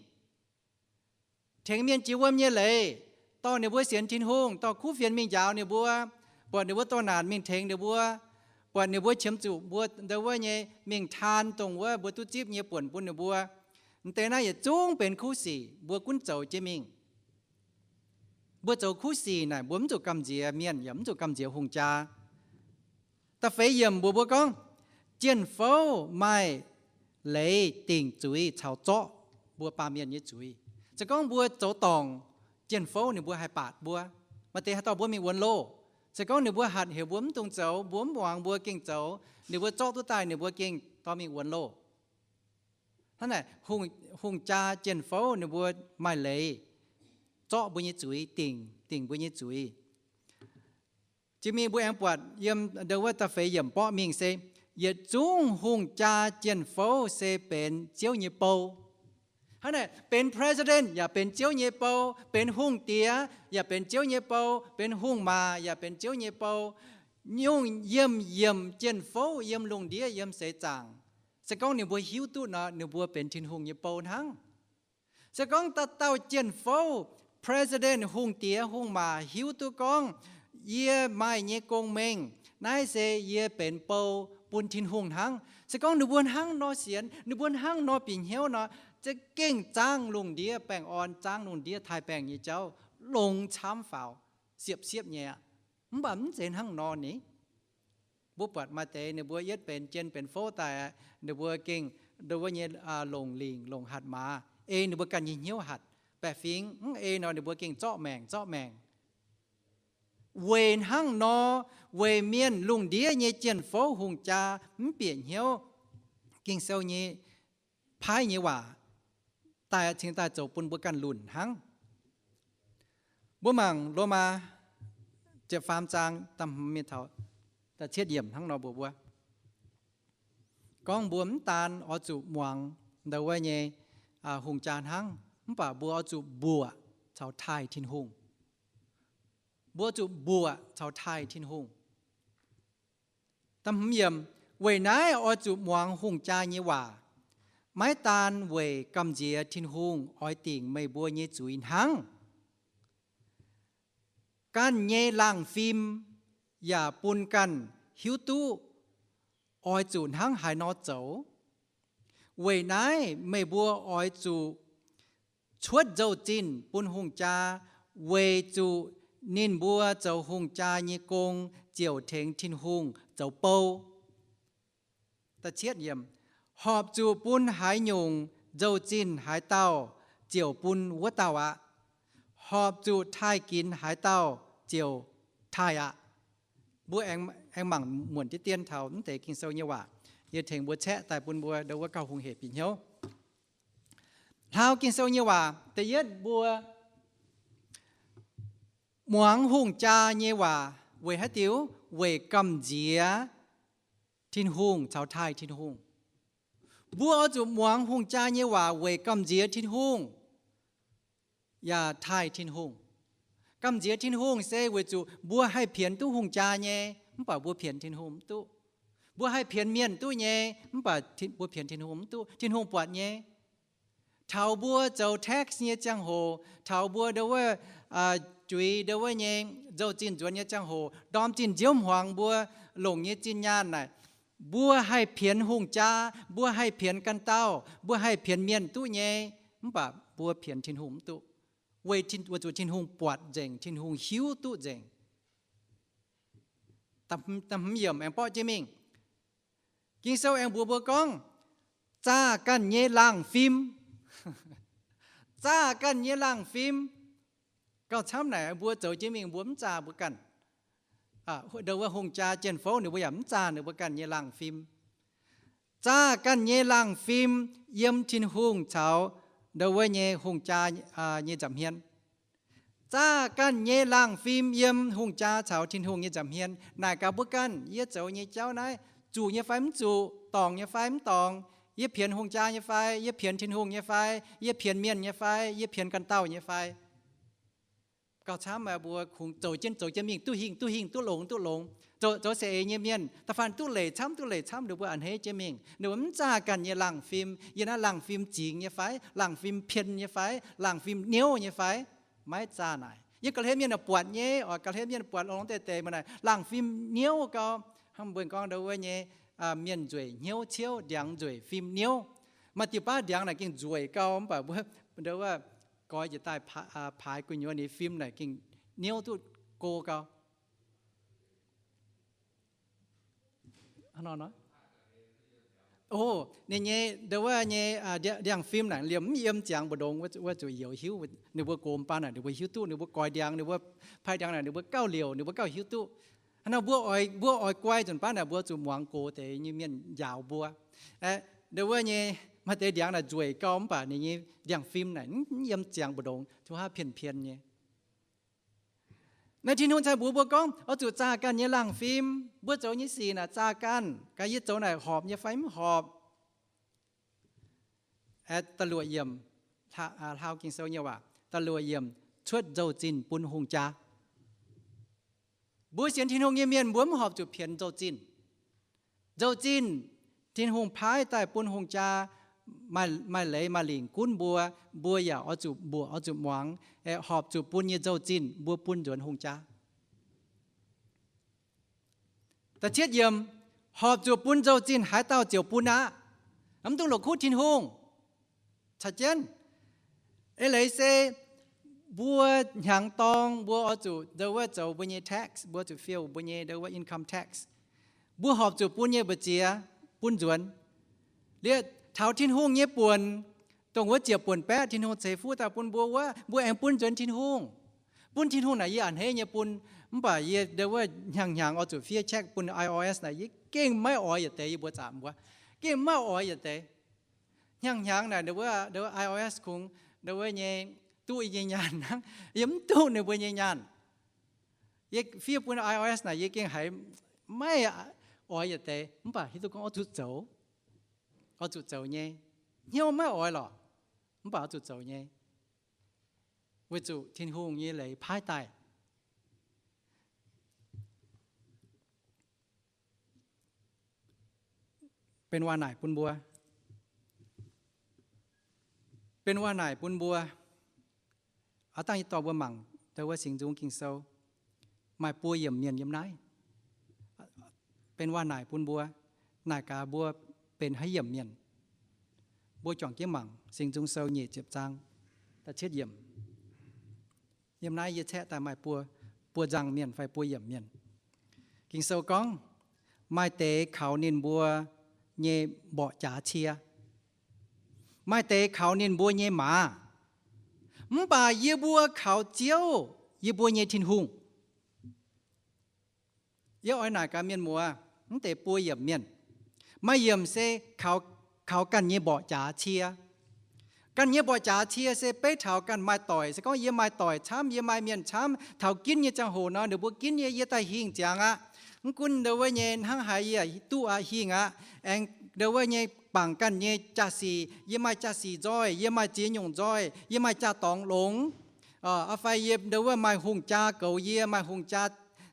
Tengx mienh jiex wuom nyei leiz, dorh ninh mbuo sienx Tin-Hungh, dorh kuv fienx mingh njaaux ninh mbuo, buatc ninh mbuo dorh naanc mingh tengx ninh mbuo, buatc ninh mbuo qiemx zuqc mbuo ndau wuov nyei mingh taan dongh wuov mbuo duqv zipv nyei buonc bun ninh mbuo. M'deix naaiv yietc zungv benx kuv sic, mbuo gunv zoux jienv mingh. Mbuo zoux kuv sic naaic, mbuo mv zuqc gamh nziex mienh, yaac mv zuqc gamh nziex hungh jaa. Da'feix yiemc mbuox mbuo gorngv, jien-fouv maaih leiz dingc zuiz caux zorqv mbuo baamh mienh nyei zuiz. Se gorngv mbuo zoux dorngc, jien-fouv ninh mbuo haih baatc mbuo. Maaih deix haih dorh mbuo mingh wuonx loh. Se gorngv ninh mbuo hatc heuc mbuo mv dungx zoux, mbuo mv muangx, mbuo gengh zoux, ninh mbuo zorqv duqv daaih, ninh mbuo gengh dorh mingh wuonx loh. Hnangv naaic, hungh jaa jien-fouv ninh mbuo maaih leiz zorqv mbuo nyei zuiz, dingc, dingc mbuo nyei zuiz. Jiex mingh mbuo aengx buatc yiem ndau wuov da'feix yiemc borqv mingh se, yietc zungv hungh jaa jien-fouv se benx Ziouv nyei bou. Hnangv naaic, benx president yaac benx Ziouv nyei bou, benx hungh diex yaac benx Ziouv nyei bou, benx hungh maac yaac benx Ziouv nyei bou. Nyungc yiemh yiemc jien-fouv yiem lungh ndiev yiem seix zaangc, se gorngv ninh mbuo hiuv duqv nor, ninh mbuo benx Tin-Hungh nyei bou hnangv. Se gorngv dauh dauh jien-fouv, president, hungh diex, hungh maac hiuv duqv gorngv, yie maaih nyei gong-mengh naaiv se yie benx bou bun Tin-Hungh hnangv. Se gorngv ninh mbuo hnangv nor sienx, ninh mbuo hnangv nor bieqc hnyouv nor, za'gengh zaangv lungh ndiev baengh orn, zaangv lungh ndiev taaih baengh nyei jauv longx camv faaux, siepv-siepv nyei aqv. Mv baac mv zeiz hnangv nor ni. Mbuo buatc maaih deix ninh mbuo yietv benx jien benx fouv daaih, ninh mbuo gengh ndau wuov nyei longc lingc longc hatc maaz, ei ninh mbuo ganh nyei hnyouv hatc. Baeqc fingx mv ei nor ninh mbuo gengh zorqv maengc zorqv maengc. Weic hnangv nor, weic mienh lungh ndiev nyei jien-fouv hungh jaa mv bieqc hnyouv Ging-Sou nyei paaiv nyei waac, daaih cingx daaih zoux bun mbuo ganh lunc hnangv. Mbuo mangc Lomaa ziepc faam zaang da'hmz mienh taux da'cietv yiemc hnangv nor mbuox mbuo, gorngv mbuo mv daan oix zuqc muangx ndau wuov nyei hungh jaa hnangv, mv baac mbuo oix zuqc mbuoqc caux taaih Tin-Hungh. Mbuo zuqc mbuoqc caux taaih Tin-Hungh. Weic naaiv oix zuqc muangx hungh jaa nyei waac, maiv daan weic gamh nziex Tin-Hungh oix dingc meih mbuo nyei zuiz hnangv. Ganh nyei laangh fim yaac bun ganh hiuv duqv oix zuqc hnangv haaix nor zoux. Weic naaiv meih mbuo oix zuqc cuotv nzou-zinh bun hungh jaa, weic zuqc ninh mbuo zoux hungh jaa nyei gong ziouc tengx Tin-Hungh zoux bou. Horpc zuqc bun haaix nyungc nzou-zinh haaix dauh ziouc bun wuov dauh aqv. Horpc zuqc taaih ginx haaix dauh ziouc taaih aqv. Mbuo aengx mangc muonc diqv dien taux mv deix Ging-Sou nyei waac, yie tengx mbuo caeqv daaih bun mbuo ndau wuov gauh hungh hec bieqc hnyouv. Hlaau Ging-Sou nyei waac da'yietv mbuo muangx hungh jaa nyei waac weic haaix diuc? Weic gamh nziex Tin-Hungh caux taaih Tin-Hungh. Mbuo oix zuqc muangx hungh jaa nyei waac weic gamh nziex Tin-Hungh yaac taaih Tin-Hungh. Gamh nziex Tin-Hungh se weic zuqc mbuo haih pienx duqv hungh jaa nyei, mv baac mbuo pienx Tin-Hungh mv duqv. Mbuo haih pienx mienh duqv nyei, mv baac mbuo pienx Tin-Hungh mv duqv. Tin-Hungh buatc nyei. Taux mbuo zoux tax nyei ziangh hoc, taux mbuo ndau wuov juix ndau wuov nyei nzou-zinh nzuonx nyei ziangh hoc, ndorm zinh nziouv hmuangx mbuo longc nyei zinh nyaanh naaic, mbuo haih pienx hungh jaa, mbuo haih pienx ganh dauh, mbuo haih pienx mienh duqv nyei, mv baac mbuo pienx Tin-Hungh mv duqv. Weic zuqc Tin-Hungh buatc nzengc, Tin-Hungh hiuv duqv nzengc. Da'hmz yiemc aengx borqv jienv mingh. Ging-Sou aengx mbuox mbuo gorngv, zaah ganh nyei laangh fim. Zaah ganh nyei laangh fim. Gauh camv naaic mbuo zoux jienv mingh mbuo mv zaah mbuo ganh. Ndau wuov hungh jaa jien-fouv ninh mbuo yaac mv zaah ninh mbuo ganh nyei laangh fim. Zaah ganh nyei laangh fim yiem Tin-Hungh caux ndau wuov nyei hungh jaa nyei nza'hmien. Zaah ganh nyei laangh fim yiem hungh jaa caux Tin-Hungh nyei nza'hmien. Naaic gaax mbuo ganh, yie zoux nyei jauv naaiv zuqc nyei fai mv zuqc, dorngc nyei fai mv dorngc, Yie pienx hungh jaa nyei fai? Yie pienx Tin-Hungh nyei fai? Yie pienx mienh nyei fai? Yie pienx ganh dauh nyei fai? Gauh camv, mbuo kungx zoux jienv zoux jienv mingh, duqv hingh duqv hingh, duqv longx duqv longx, zoux zoux saeng-eix nyei mienh da'faanh duqv leic camv duqv leic camv, ninh mbuo a'hneiv jienv mingh. Ninh mbuo mv zaah ganh nyei laangh fim. Yie naaiv laangh fim zingx nyei fai? Laangh fim pien nyei fai? Laangh fim niouv nyei fai? Maiv zaah naaic. Yiem ga'hlen mienh buatc nyei, oix ga'hlen mienh buatc longx deix deix, mv naaic laangh fim niouv gau. Hnangv mbuo gorngv ndau wuov nyei, mienh nzueic hnyouv ciouv, ndiangx nzueic fim niouv. Maaih diuh baav ndiangx naaic gengh nzueic gau, mv baac mbuo ndau wuov goix njiec daaih paaix gu'nyuoz, ninh fim naaic gengh niouv duqv go gau. Ninh nyei ndau wuov nyei ndiangx fim naaic liemh mv yiem ziangx mbu'ndongx wuov zuqc youz hiuv. Ninh mbuo gox baan naaic ninh mbuo hiuv duqv, ninh mbuo goix ndiangx, ninh mbuo paaiv ndiangx naaic ninh mbuo gauh liouc, ninh mbuo gauh hiuv duqv. Hnangv naaic mbuo oix, mbuo oix guai nzunc baav naaic mbuo zuqc muangx gox deix nyei mienh njaaux mbuo. Ndau wuov nyei maaih deix ndiangx naaic nzueic gau, mv baac ninh nyei ndiangx fim naaic mv yiem ziangx mbu'ndongx, tov haav pien pien nyei. Naaiv Tin-Hungh cai mbuox mbuo gorngv oix zuqc zaah ganh nyei laangh fim. Mbuo zoux nyei sic naaic zaah ganh. Gaax yie zoux naaic horpc nyei fai mv horpc? Da'luoqc yiemc, hlaau Ging-Sou nyei waac, da'luoqc yiemc, cuotv nzou-zinh bun hungh jaa. Mbuo sienx Tin-Hungh nyei mienh mbuo mv horpc zuqc pienx nzou-zinh. Nzou-zinh, Tin-Hungh paaiv daaih bun hungh jaa maaih leiz maaih lingc gunv mbuo, mbuo yaac oix zuqc mbuoqc, oix zuqc muangx, horpc zuqc bun nyei nzou-zinh mbuo bun nzuonx hungh jaa. Da'cietv yiemc, horpc zuqc bun nzou-zinh haaix dauh ziouc bun aqv. Mv dungx la'kuqv Tin-Hungh. Caux jienv, eix leiz se mbuo hnyangx dorng mbuo oix zuqc ndau wuov zoux mbuo nyei tax, mbuo zuqc fiou mbuo nyei ndau wuov income tax. Mbuo horpc zuqc bun nyei mbu'ziex bun nzuonx. Liuz taux Tin-Hungh nyei buonc, dongh wuov ziepc buonc baeqv Tin-Hungh ceix fuqv daaih bun mbuo wuov, mbuo aengx bun nzuonx Tin-Hungh. Bun Tin-Hungh naaic yie a'hneiv nyei bun, mv baac yie ndau wuov hnyangx-hnyangx oix zuqc fiev check bun I R S naaic yie gengh maiv oix yietc deix, yie mbuo zaqc mbuo gengh maiv oix yietc deix. Hnyangx-hnyangx naaic ndau wuov I R S kungx ndau wuov nyei duqv yie nyei nyaanh hnangv, yie mv duqv ninh mbuo nyei nyaanh. Yie fiev bun I R S naaic yie gengh haiz maiv oix yietc deix, mv baac hiuv duqv gorngv oix zuqc zoux, oix zuqc zoux nyei. Hnyouv maiv oix lorqc, mv baac oix zuqc zoux nyei, weic zuqc Tin-Hungh nyei leiz paaiv daaih. Benx waac-naaic bun mbuo, benx waac-naaic bun mbuo. Aav dangh yie dorh mbuo mangc ndau wuov Singx Nzung Ging-Sou, maaih buo yiemc mienh yiem naaiv. Benx waac-naaic bun mbuo, naaic gaax mbuo benx haaix yiemc mienh. Mbuo juangc jienv mangc Singx Nzung Sou nyeic ziepc zaang da'cietv yiemc. Yiem naaiv yie caeqv daaih maaih buo, buo nzangc mienh fai buo yiemc mienh. Ging-Sou gorngv, maaih deix kaux ninh mbuo nyei mborqc jaax cie, maaih deix kaux ninh mbuo nyei maaz. Mv baac yie mbuo kaux Ziouv, yie mbuo nyei Tin-Hungh. Yie oix naaic gaax mienh muoz, mv deix buo yiemc mienh. Maaih yiemc se kaux, kaux ganh nyei mborqc jaax cie. Ganh nyei mborqc jaax cie se beiv taux ganh maaih doic. Se gorngv yie maaih doic camv, yie maaih mienh camv, taux ginv nyei ziangh hoc nor, ninh mbuo ginv yie, yie daaih hingh ziangx aqv. Mv gunv ndau wuov nyei hnangv haaix yie duqv aqv, hingh aqv. Aengx ndau wuov nyei bangc ganh nyei jaa-sic, yie maaih jaa-sic nzoih, yie maaih ziex nyungc nzoih, yie maaih jaa-dorngx longx. Fai yie ndau wuov maaih hungh jaa goux yie, maaih hungh jaa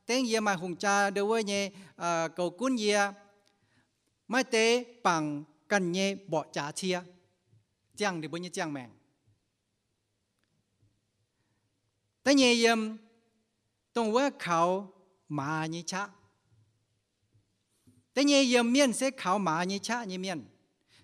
dengv yie, maaih hungh jaa ndau wuov nyei goux gunv yie. Maaih deix bangc ganh nyei mborqc jaax cie, ziangh ninh mbuo nyei ziangh maengc. Da'nyeic yiemc, dongh wuov kaux maaz nyei qaqv. Da'nyeic yiemc mienh se kaux maaz nyei qaqv nyei mienh.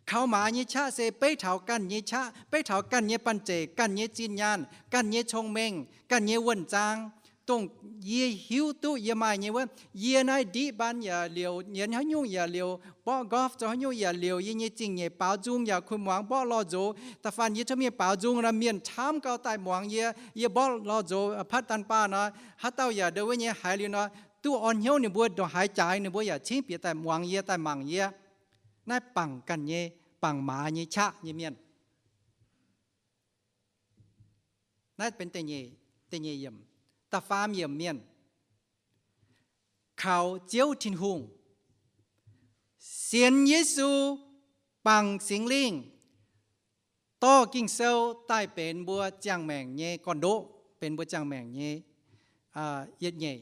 Kaux maaz nyei qaqv se beiv taux ganh nyei qaqv, beiv taux ganh nyei banh zeic, ganh nyei zinh nyaanh, ganh nyei cong-mengh, ganh nyei wuonh zaang. Dongh yie hiuv duqv yie maaih nyei wuov, yie naaiv ndiqv baan yaac liouc, nyienz haaix nyungc yaac liouc, mborqv golf zoux haaix nyungc yaac liouc, yie nyei zingh nyeic baaux nzung yaac kuh muangx mborqv lorh nzox. Da'faanh yie cuotv mingh baaux nzung nor, mienh camv gau daaih muangx yie. Yie mborqv lorh nzox patv daan baah nor, haaix dauh yaac ndau wuov nyei haiz liuz nor, duqv orn hnyouv, ninh mbuo ndongc haaix jaaix ninh mbuo yaac cingv bieqc daaih muangx yie, daaih mangc yie. Naaiv bangc ganh nyei, bangc maaz nyei qaqv nyei mienh. Naaiv benx da'nyeic, da'nyeic yiemc. Da'faam yiemc mienh, kaux Ziouv Tin-Hungh, sienx Yesu, Bangc Singx Lingh dorh Ging-Sou daaih benx mbuo ziangh maengc nyei gorn-ndoqv, benx mbuo ziangh maengc nyei yietc nyeic.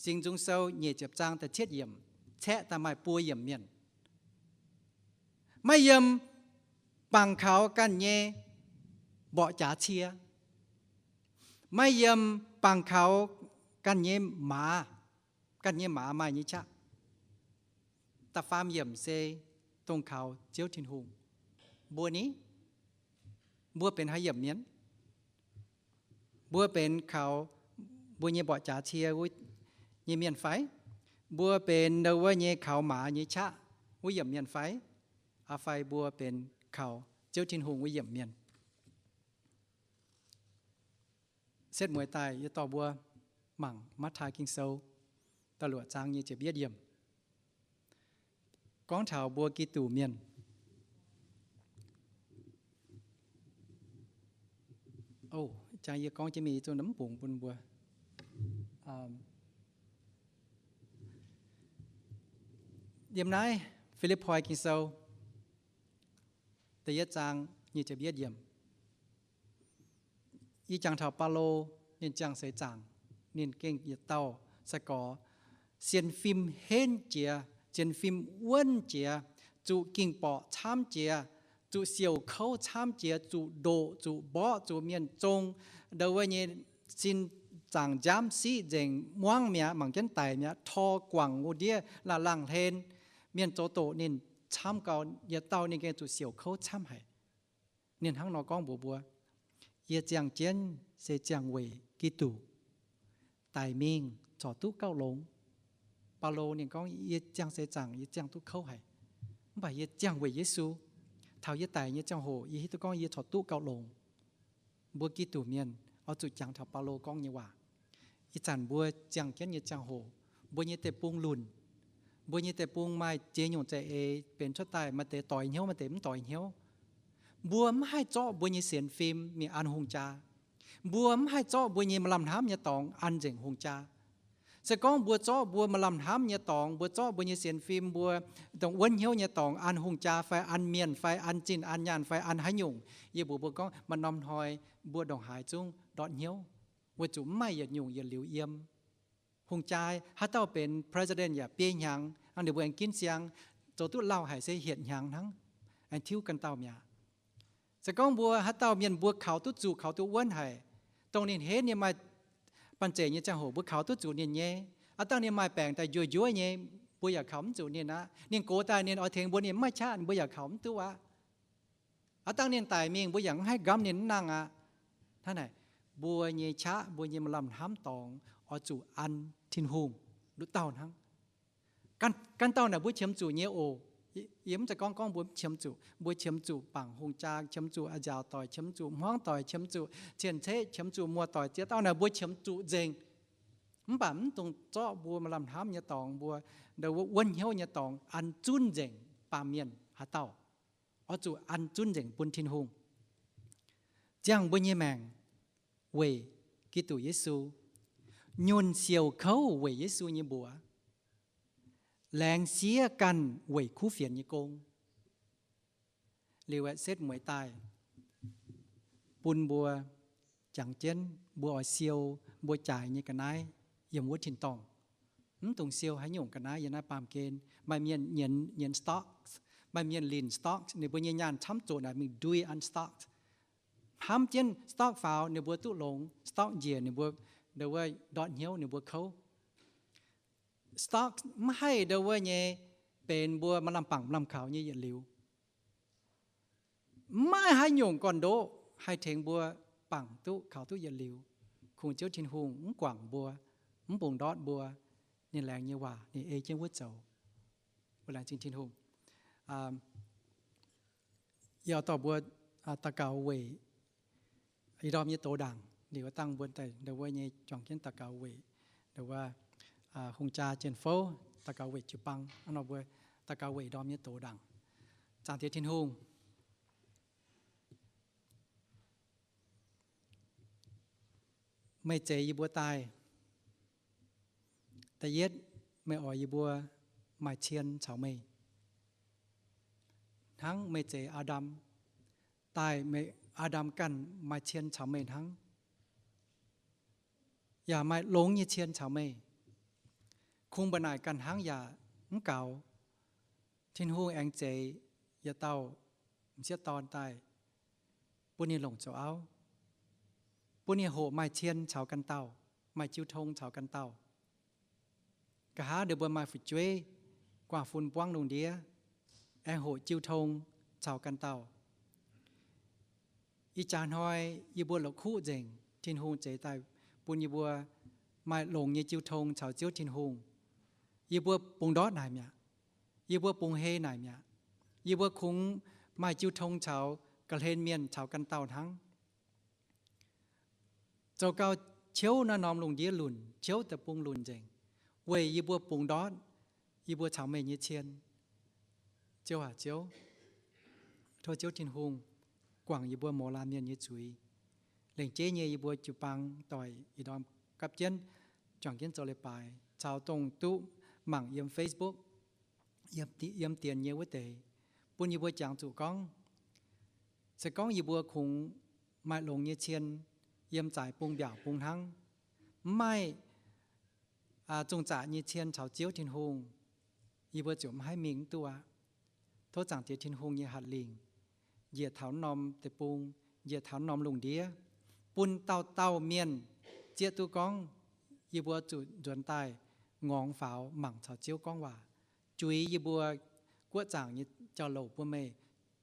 Singx Nzung Sou nyeic ziepc zaang da'cietv yiemc caeqv daaih maaih buo yiemc mienh. Maiv yiem bangc kaux ganh nyei mborqv jaax cie. Maiv yiem bangc kaux ganh nyei maaz. Ganh nyei maaz maaih nyei qaqv. Da'faam yiemc se dongh kaux Ziouv Tin-Hungh. Mbuo ni? Mbuo benx haaix yiemc mienh? Mbuo benx kaux mbuo nyei mborqv jaax cie wuov nyei mienh fai? Mbuo benx ndau wuov nyei kaux maaz nyei qaqv wuov yiemc mienh fai? Aa fai mbuo benx kaux Ziouv Tin-Hungh wuov yiemc mienh? Setv mueiz daaih yie dorh mbuo mangc Matv^taai Ging-Sou da'luoqc zaang nyei ziepc yietv yiemc, gorngv taux mbuo Giduc mienh. O, jang yie gorngv jienv mingh yie zungv mv bungx bun mbuo. Yiem naaiv Fi^lipv^poi Ging-Sou da'yietv zaang nyei ziepc yietv yiemc, yie jangx taux Baulo, ninh ziangh seix zaangc, ninh gengh yietc dauh sai-gorx sienx fim henv jiex, sienx fim wuonv jiex, zuqc ging-borqc camv jiex, zuqc siouc kouv camv jiex, zuqc ndoqc, zuqc mborqv, zuqc mienh zong, ndau wuov nyei sin zaangc nziaamv siqv nzengc, muangv mi'aqv, mangc jienv daic mi'aqv, tor guangc wuov ndiev laangh laangh hlen, mienh zoux doqc ninh camv gau, yietc dauh ninh gengh zuqc siouc kouv camv haic. Ninh hnangv nor gorngv mbuox mbuo, yie ziangh jienv se ziangh weic Giduc, daic mingh corc duqv gauh longx. Baulo ninh gorngv, yie ziangh seix zaangc yie ziangh duqv kouv haic, mv baac yie ziangh weic Yesu. Taux yie daic nyei ziangh hoc yie hiuv duqv gorngv yie corc duqv gauh longx. Mbuo Giduc mienh oix zuqc jangx taux Baulo gorngv nyei waac. Ih zanc mbuo ziangh jienv nyei ziangh hoc, mbuo nyei deic-bung lunc, mbuo nyei deic-bung maaih ziex nyungc za'eix benx cuotv daaih, maaih deix doix hnyouv, maaih deix mv doix hnyouv. Mbuo mv haih zorqv mbuo nyei sienx fim mingh an hungh jaa. Mbuo mv haih zorqv mbuo nyei maaih lamh hnamv nyei dorngx an nzengc hungh jaa. Se gorngv mbuo zorqv mbuo maaih lamh hnamv nyei dorngx, mbuo zorqv mbuo nyei sienx fim, mbuo dongh wuonv hnyouv nyei dorngx an hungh jaa fai an mienh fai an zinh an nyaanh fai an haaix nyungc, yie mbuox mbuo gorngv maaih norm hnoi mbuo ndongc haaix zungv ndortv hnyouv, weic zuqc mv maaih yietc nyungc yietc liuz yiem. Hungh jaa, haaix dauh benx president yaac biei hnyangx, hnangv ninh mbuo aengx ginv siang, zoux duqv lauh haic se hietc hnyangx hnangv, aengx tiuv ganh dauh mi'aqv. Se gorngv mbuo haaix dauh mienh mbuo kaux duqv zuqc, kaux duqv wuonv haic, dongh ninh henv ninh maaih banh zeic nyei ziangh hoc mbuo kaux duqv zuqc ninh nyei. Aav dangh ninh maaih baengc daaih njuov njuov nyei, mbuo yaac kaux mv zuqc ninh aqv. Ninh gox daaih ninh oix tengx mbuo ninh mv maaih qaqv, mbuo yaac kaux mv duqv aqv. Aav dangh ninh daic mingh mbuo yaac mv haih nqamv ninh mv nangh aqv. Hnangv naaic, mbuo nyei qaqv, mbuo nyei maaih lamh hnamv dorngx oix zuqc an Tin-Hungh nduqc dauh hnangv. Ganh dauh naaic mbuo qiemx zuqc nyei oc. Yie mv zeiz gorngv gorngv mbuo mv qiemx zuqc. Mbuo qiemx zuqc bangc hungh jaa, qiemx zuqc a'nziaauc doic, qiemx zuqc hmuangv doic, qiemx zuqc cien-ceqv, qiemx zuqc muoz-doic, ziex dauh naaic mbuo qiemx zuqc nzengc. Mv baac mv dungx zorqv mbuo maaih lamh hnamv nyei dorngx, mbuo ndau wuov wuonv hnyouv nyei dorngx an zunv nzengc baamh mienh haaix dauh. Oix zuqc an zunv nzengc bun Tin-Hungh. Ziangh mbuo nyei maengc weic Giduc Yesu, nyunc siouc kouv weic Yesu nyei mbuox, laengz siev ganh weic kuv fienx nyei gong. Liuz aeqv, setv mueiz daaih bun mbuo jangx jienv mbuo oix siou mbuo jaaix nyei ga'naaiv yiem wuov tin-dorngh. Mv dungx siou haaix nyungc ga'naaiv yiem naaiv baamh gen. Maaih mienh nyienz, nyienz stocks, maaih mienh linh stocks, ninh mbuo nyei nyaanh camv zoqc naaic mingh ndui an stocks. Hnamv jienv stock faaux ninh mbuo duqv longx, stock njiec ninh mbuo ndau wuov ndortv hnyouv, ninh mbuo kouv. Stock mv haih ndau wuov nyei benx mbuo maaih lamh bangc lamh kaux nyei yietc liuz. Mv maaih haaix nyungc gorn-ndoqv haih tengx mbuo bangc duqv kaux duqv yietc liuz. Kungx Ziouv Tin-Hungh mv guangc mbuo, mv bungx ndortv mbuo. Ninh laengz nyei waac ninh ei jienv wuov zoux. Mbuo laengz zingh Tin-Hungh. Yie dorh mbuo daux gaux weic ih ndorm nyei douz ndaangc. Liuz dangh mbuo daaih ndau wuov nyei juangc jienv daux gaux weic ndau wuov hungh jaa jienv fouv, daux gaux weic jiu-baang. Hnangv nor mbuo daux gaux weic ih ndorm nyei douz ndaangc. Zaangc Diex Tin-Hungh, meih zeix yie mbuo daaih. Da'yietv, meih oix yie mbuo maaih cien caux meih. hnangv meih zeiz Aa^ndam, daaih meih, Aa^ndam ganh maaih cien caux meih hnangv, yaac maaih longx nyei cien caux meih. Kungx mba'naaic ganh hnangv yaac mv gaux. Tin-Hungh aengx zeix yietc dauh m'sieqv dorn daaih bun ninh longc zoux auv, bun ninh hoqc maaih cien caux ganh dauh, maaih jiu tong caux ganh dauh. Nqa'haav ninh mbuo maaih fu'jueiv guangc fun buangv lungh ndiev, aengx hoqc jiu tong caux ganh dauh. Ih jaax hnoi yie mbuo la'kuqv nzengc, Tin-Hungh zeix daaih bun yie mbuo maaih longx nyei jiu tong caux Ziouv Tin-Hungh. Yie mbuo bungx ndortv naaic mi'aqv. Yie mbuo bungx hei naaic mi'aqv. Yie mbuo kungx maaih jiu tong caux ga'hlen mienh caux ganh dauh hnangv. Zoux gau, ciouv naaiv norm lungh ndiev lunc, ciouv deic-bung lunc nzengc, weic yie mbuo bungx ndortv yie mbuo caux meih nyei cien. Ziouv aac, Ziouv, tov Ziouv Tin-Hungh guangc yie mbuo mouz laanh mienh nyei zuiz. Lengc jeiv nyei yie mbuo jiu-baang doic ih ndorm gapv jienv juangc jienv zoux leiz-baaix, caux dongh duqv mangc yiem Facebook, yiem, yiem dienx nyei wuov deix, bun yie mbuo jangx zuqc gorngv, se gorngv yie mbuo kungx maaih longx nyei cien yiem zaaix bung mbiaauc bung hnangv, mv maaih zungh zaqc nyei cien caux Ziouv Tin-Hungh, yie mbuo ziouc mv haih mingh mv duqv aqv. Tov Zaangc Diex Tin-Hungh nyei hatc lingc njiec taux norm deic-bung, njiec taux norm lungh ndiev, bun dauh dauh mienh zieqv duqv gorngv yie mbuo zuqc nzuonx daaih ngorngx faaux mangc caux Ziouv gorngv waac, juix yie mbuo guoqv zaangc nyei jauv-louc bun meih,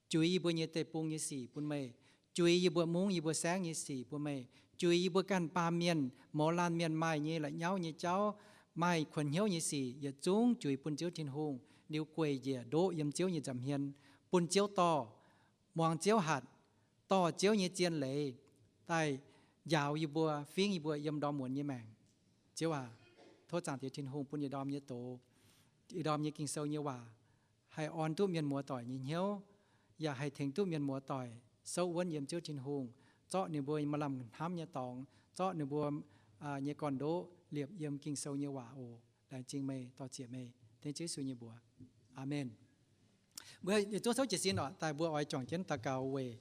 juix yie mbuo nyei deic-bung nyei sic bun meih, juix yie mbuo mungv yie mbuo saengv nyei sic bun meih, juix yie mbuo ganh baamh mienh mouz laanh mienh maaih nyei la'nyauv nyei jauv, maaih kuonx hnyouv nyei sic yietc zungv juix bun Ziouv Tin-Hungh, liuz gueic njiec ndoqv yiem Ziouv nyei nza'hmien, bun Ziouv dorh, muangx Ziouv hatc, dorh Ziouv nyei zien leiz daaih njaaux yie mbuo, fingv yie mbuo yiem ndorm muonz nyei maengc. Ziouv aac, tov Zaangc Diex Tin-Hungh bun ih ndorm nyei doz, ih ndorm nyei Ging-Sou nyei waac haih orn duqv mienh muoz doic nyei hnyouv, yaac haih tengx duqv mienh muoz doic souv wuonv yiem Ziouv Tin-Hungh, zorqv ninh mbuo maaih lamh hnamv nyei dorngx, zorqv ninh mbuo nyei gorn-ndoqv liepc yiem Ging-Sou nyei waac oc. Laengz zingh meih, dorh ziec meih, dengv Ziouv Yesu nyei mbuox. Aamen. Mbuo yietc zungv souv jiez sin oc, daaih mbuo oix juangc jienv daux gaux weic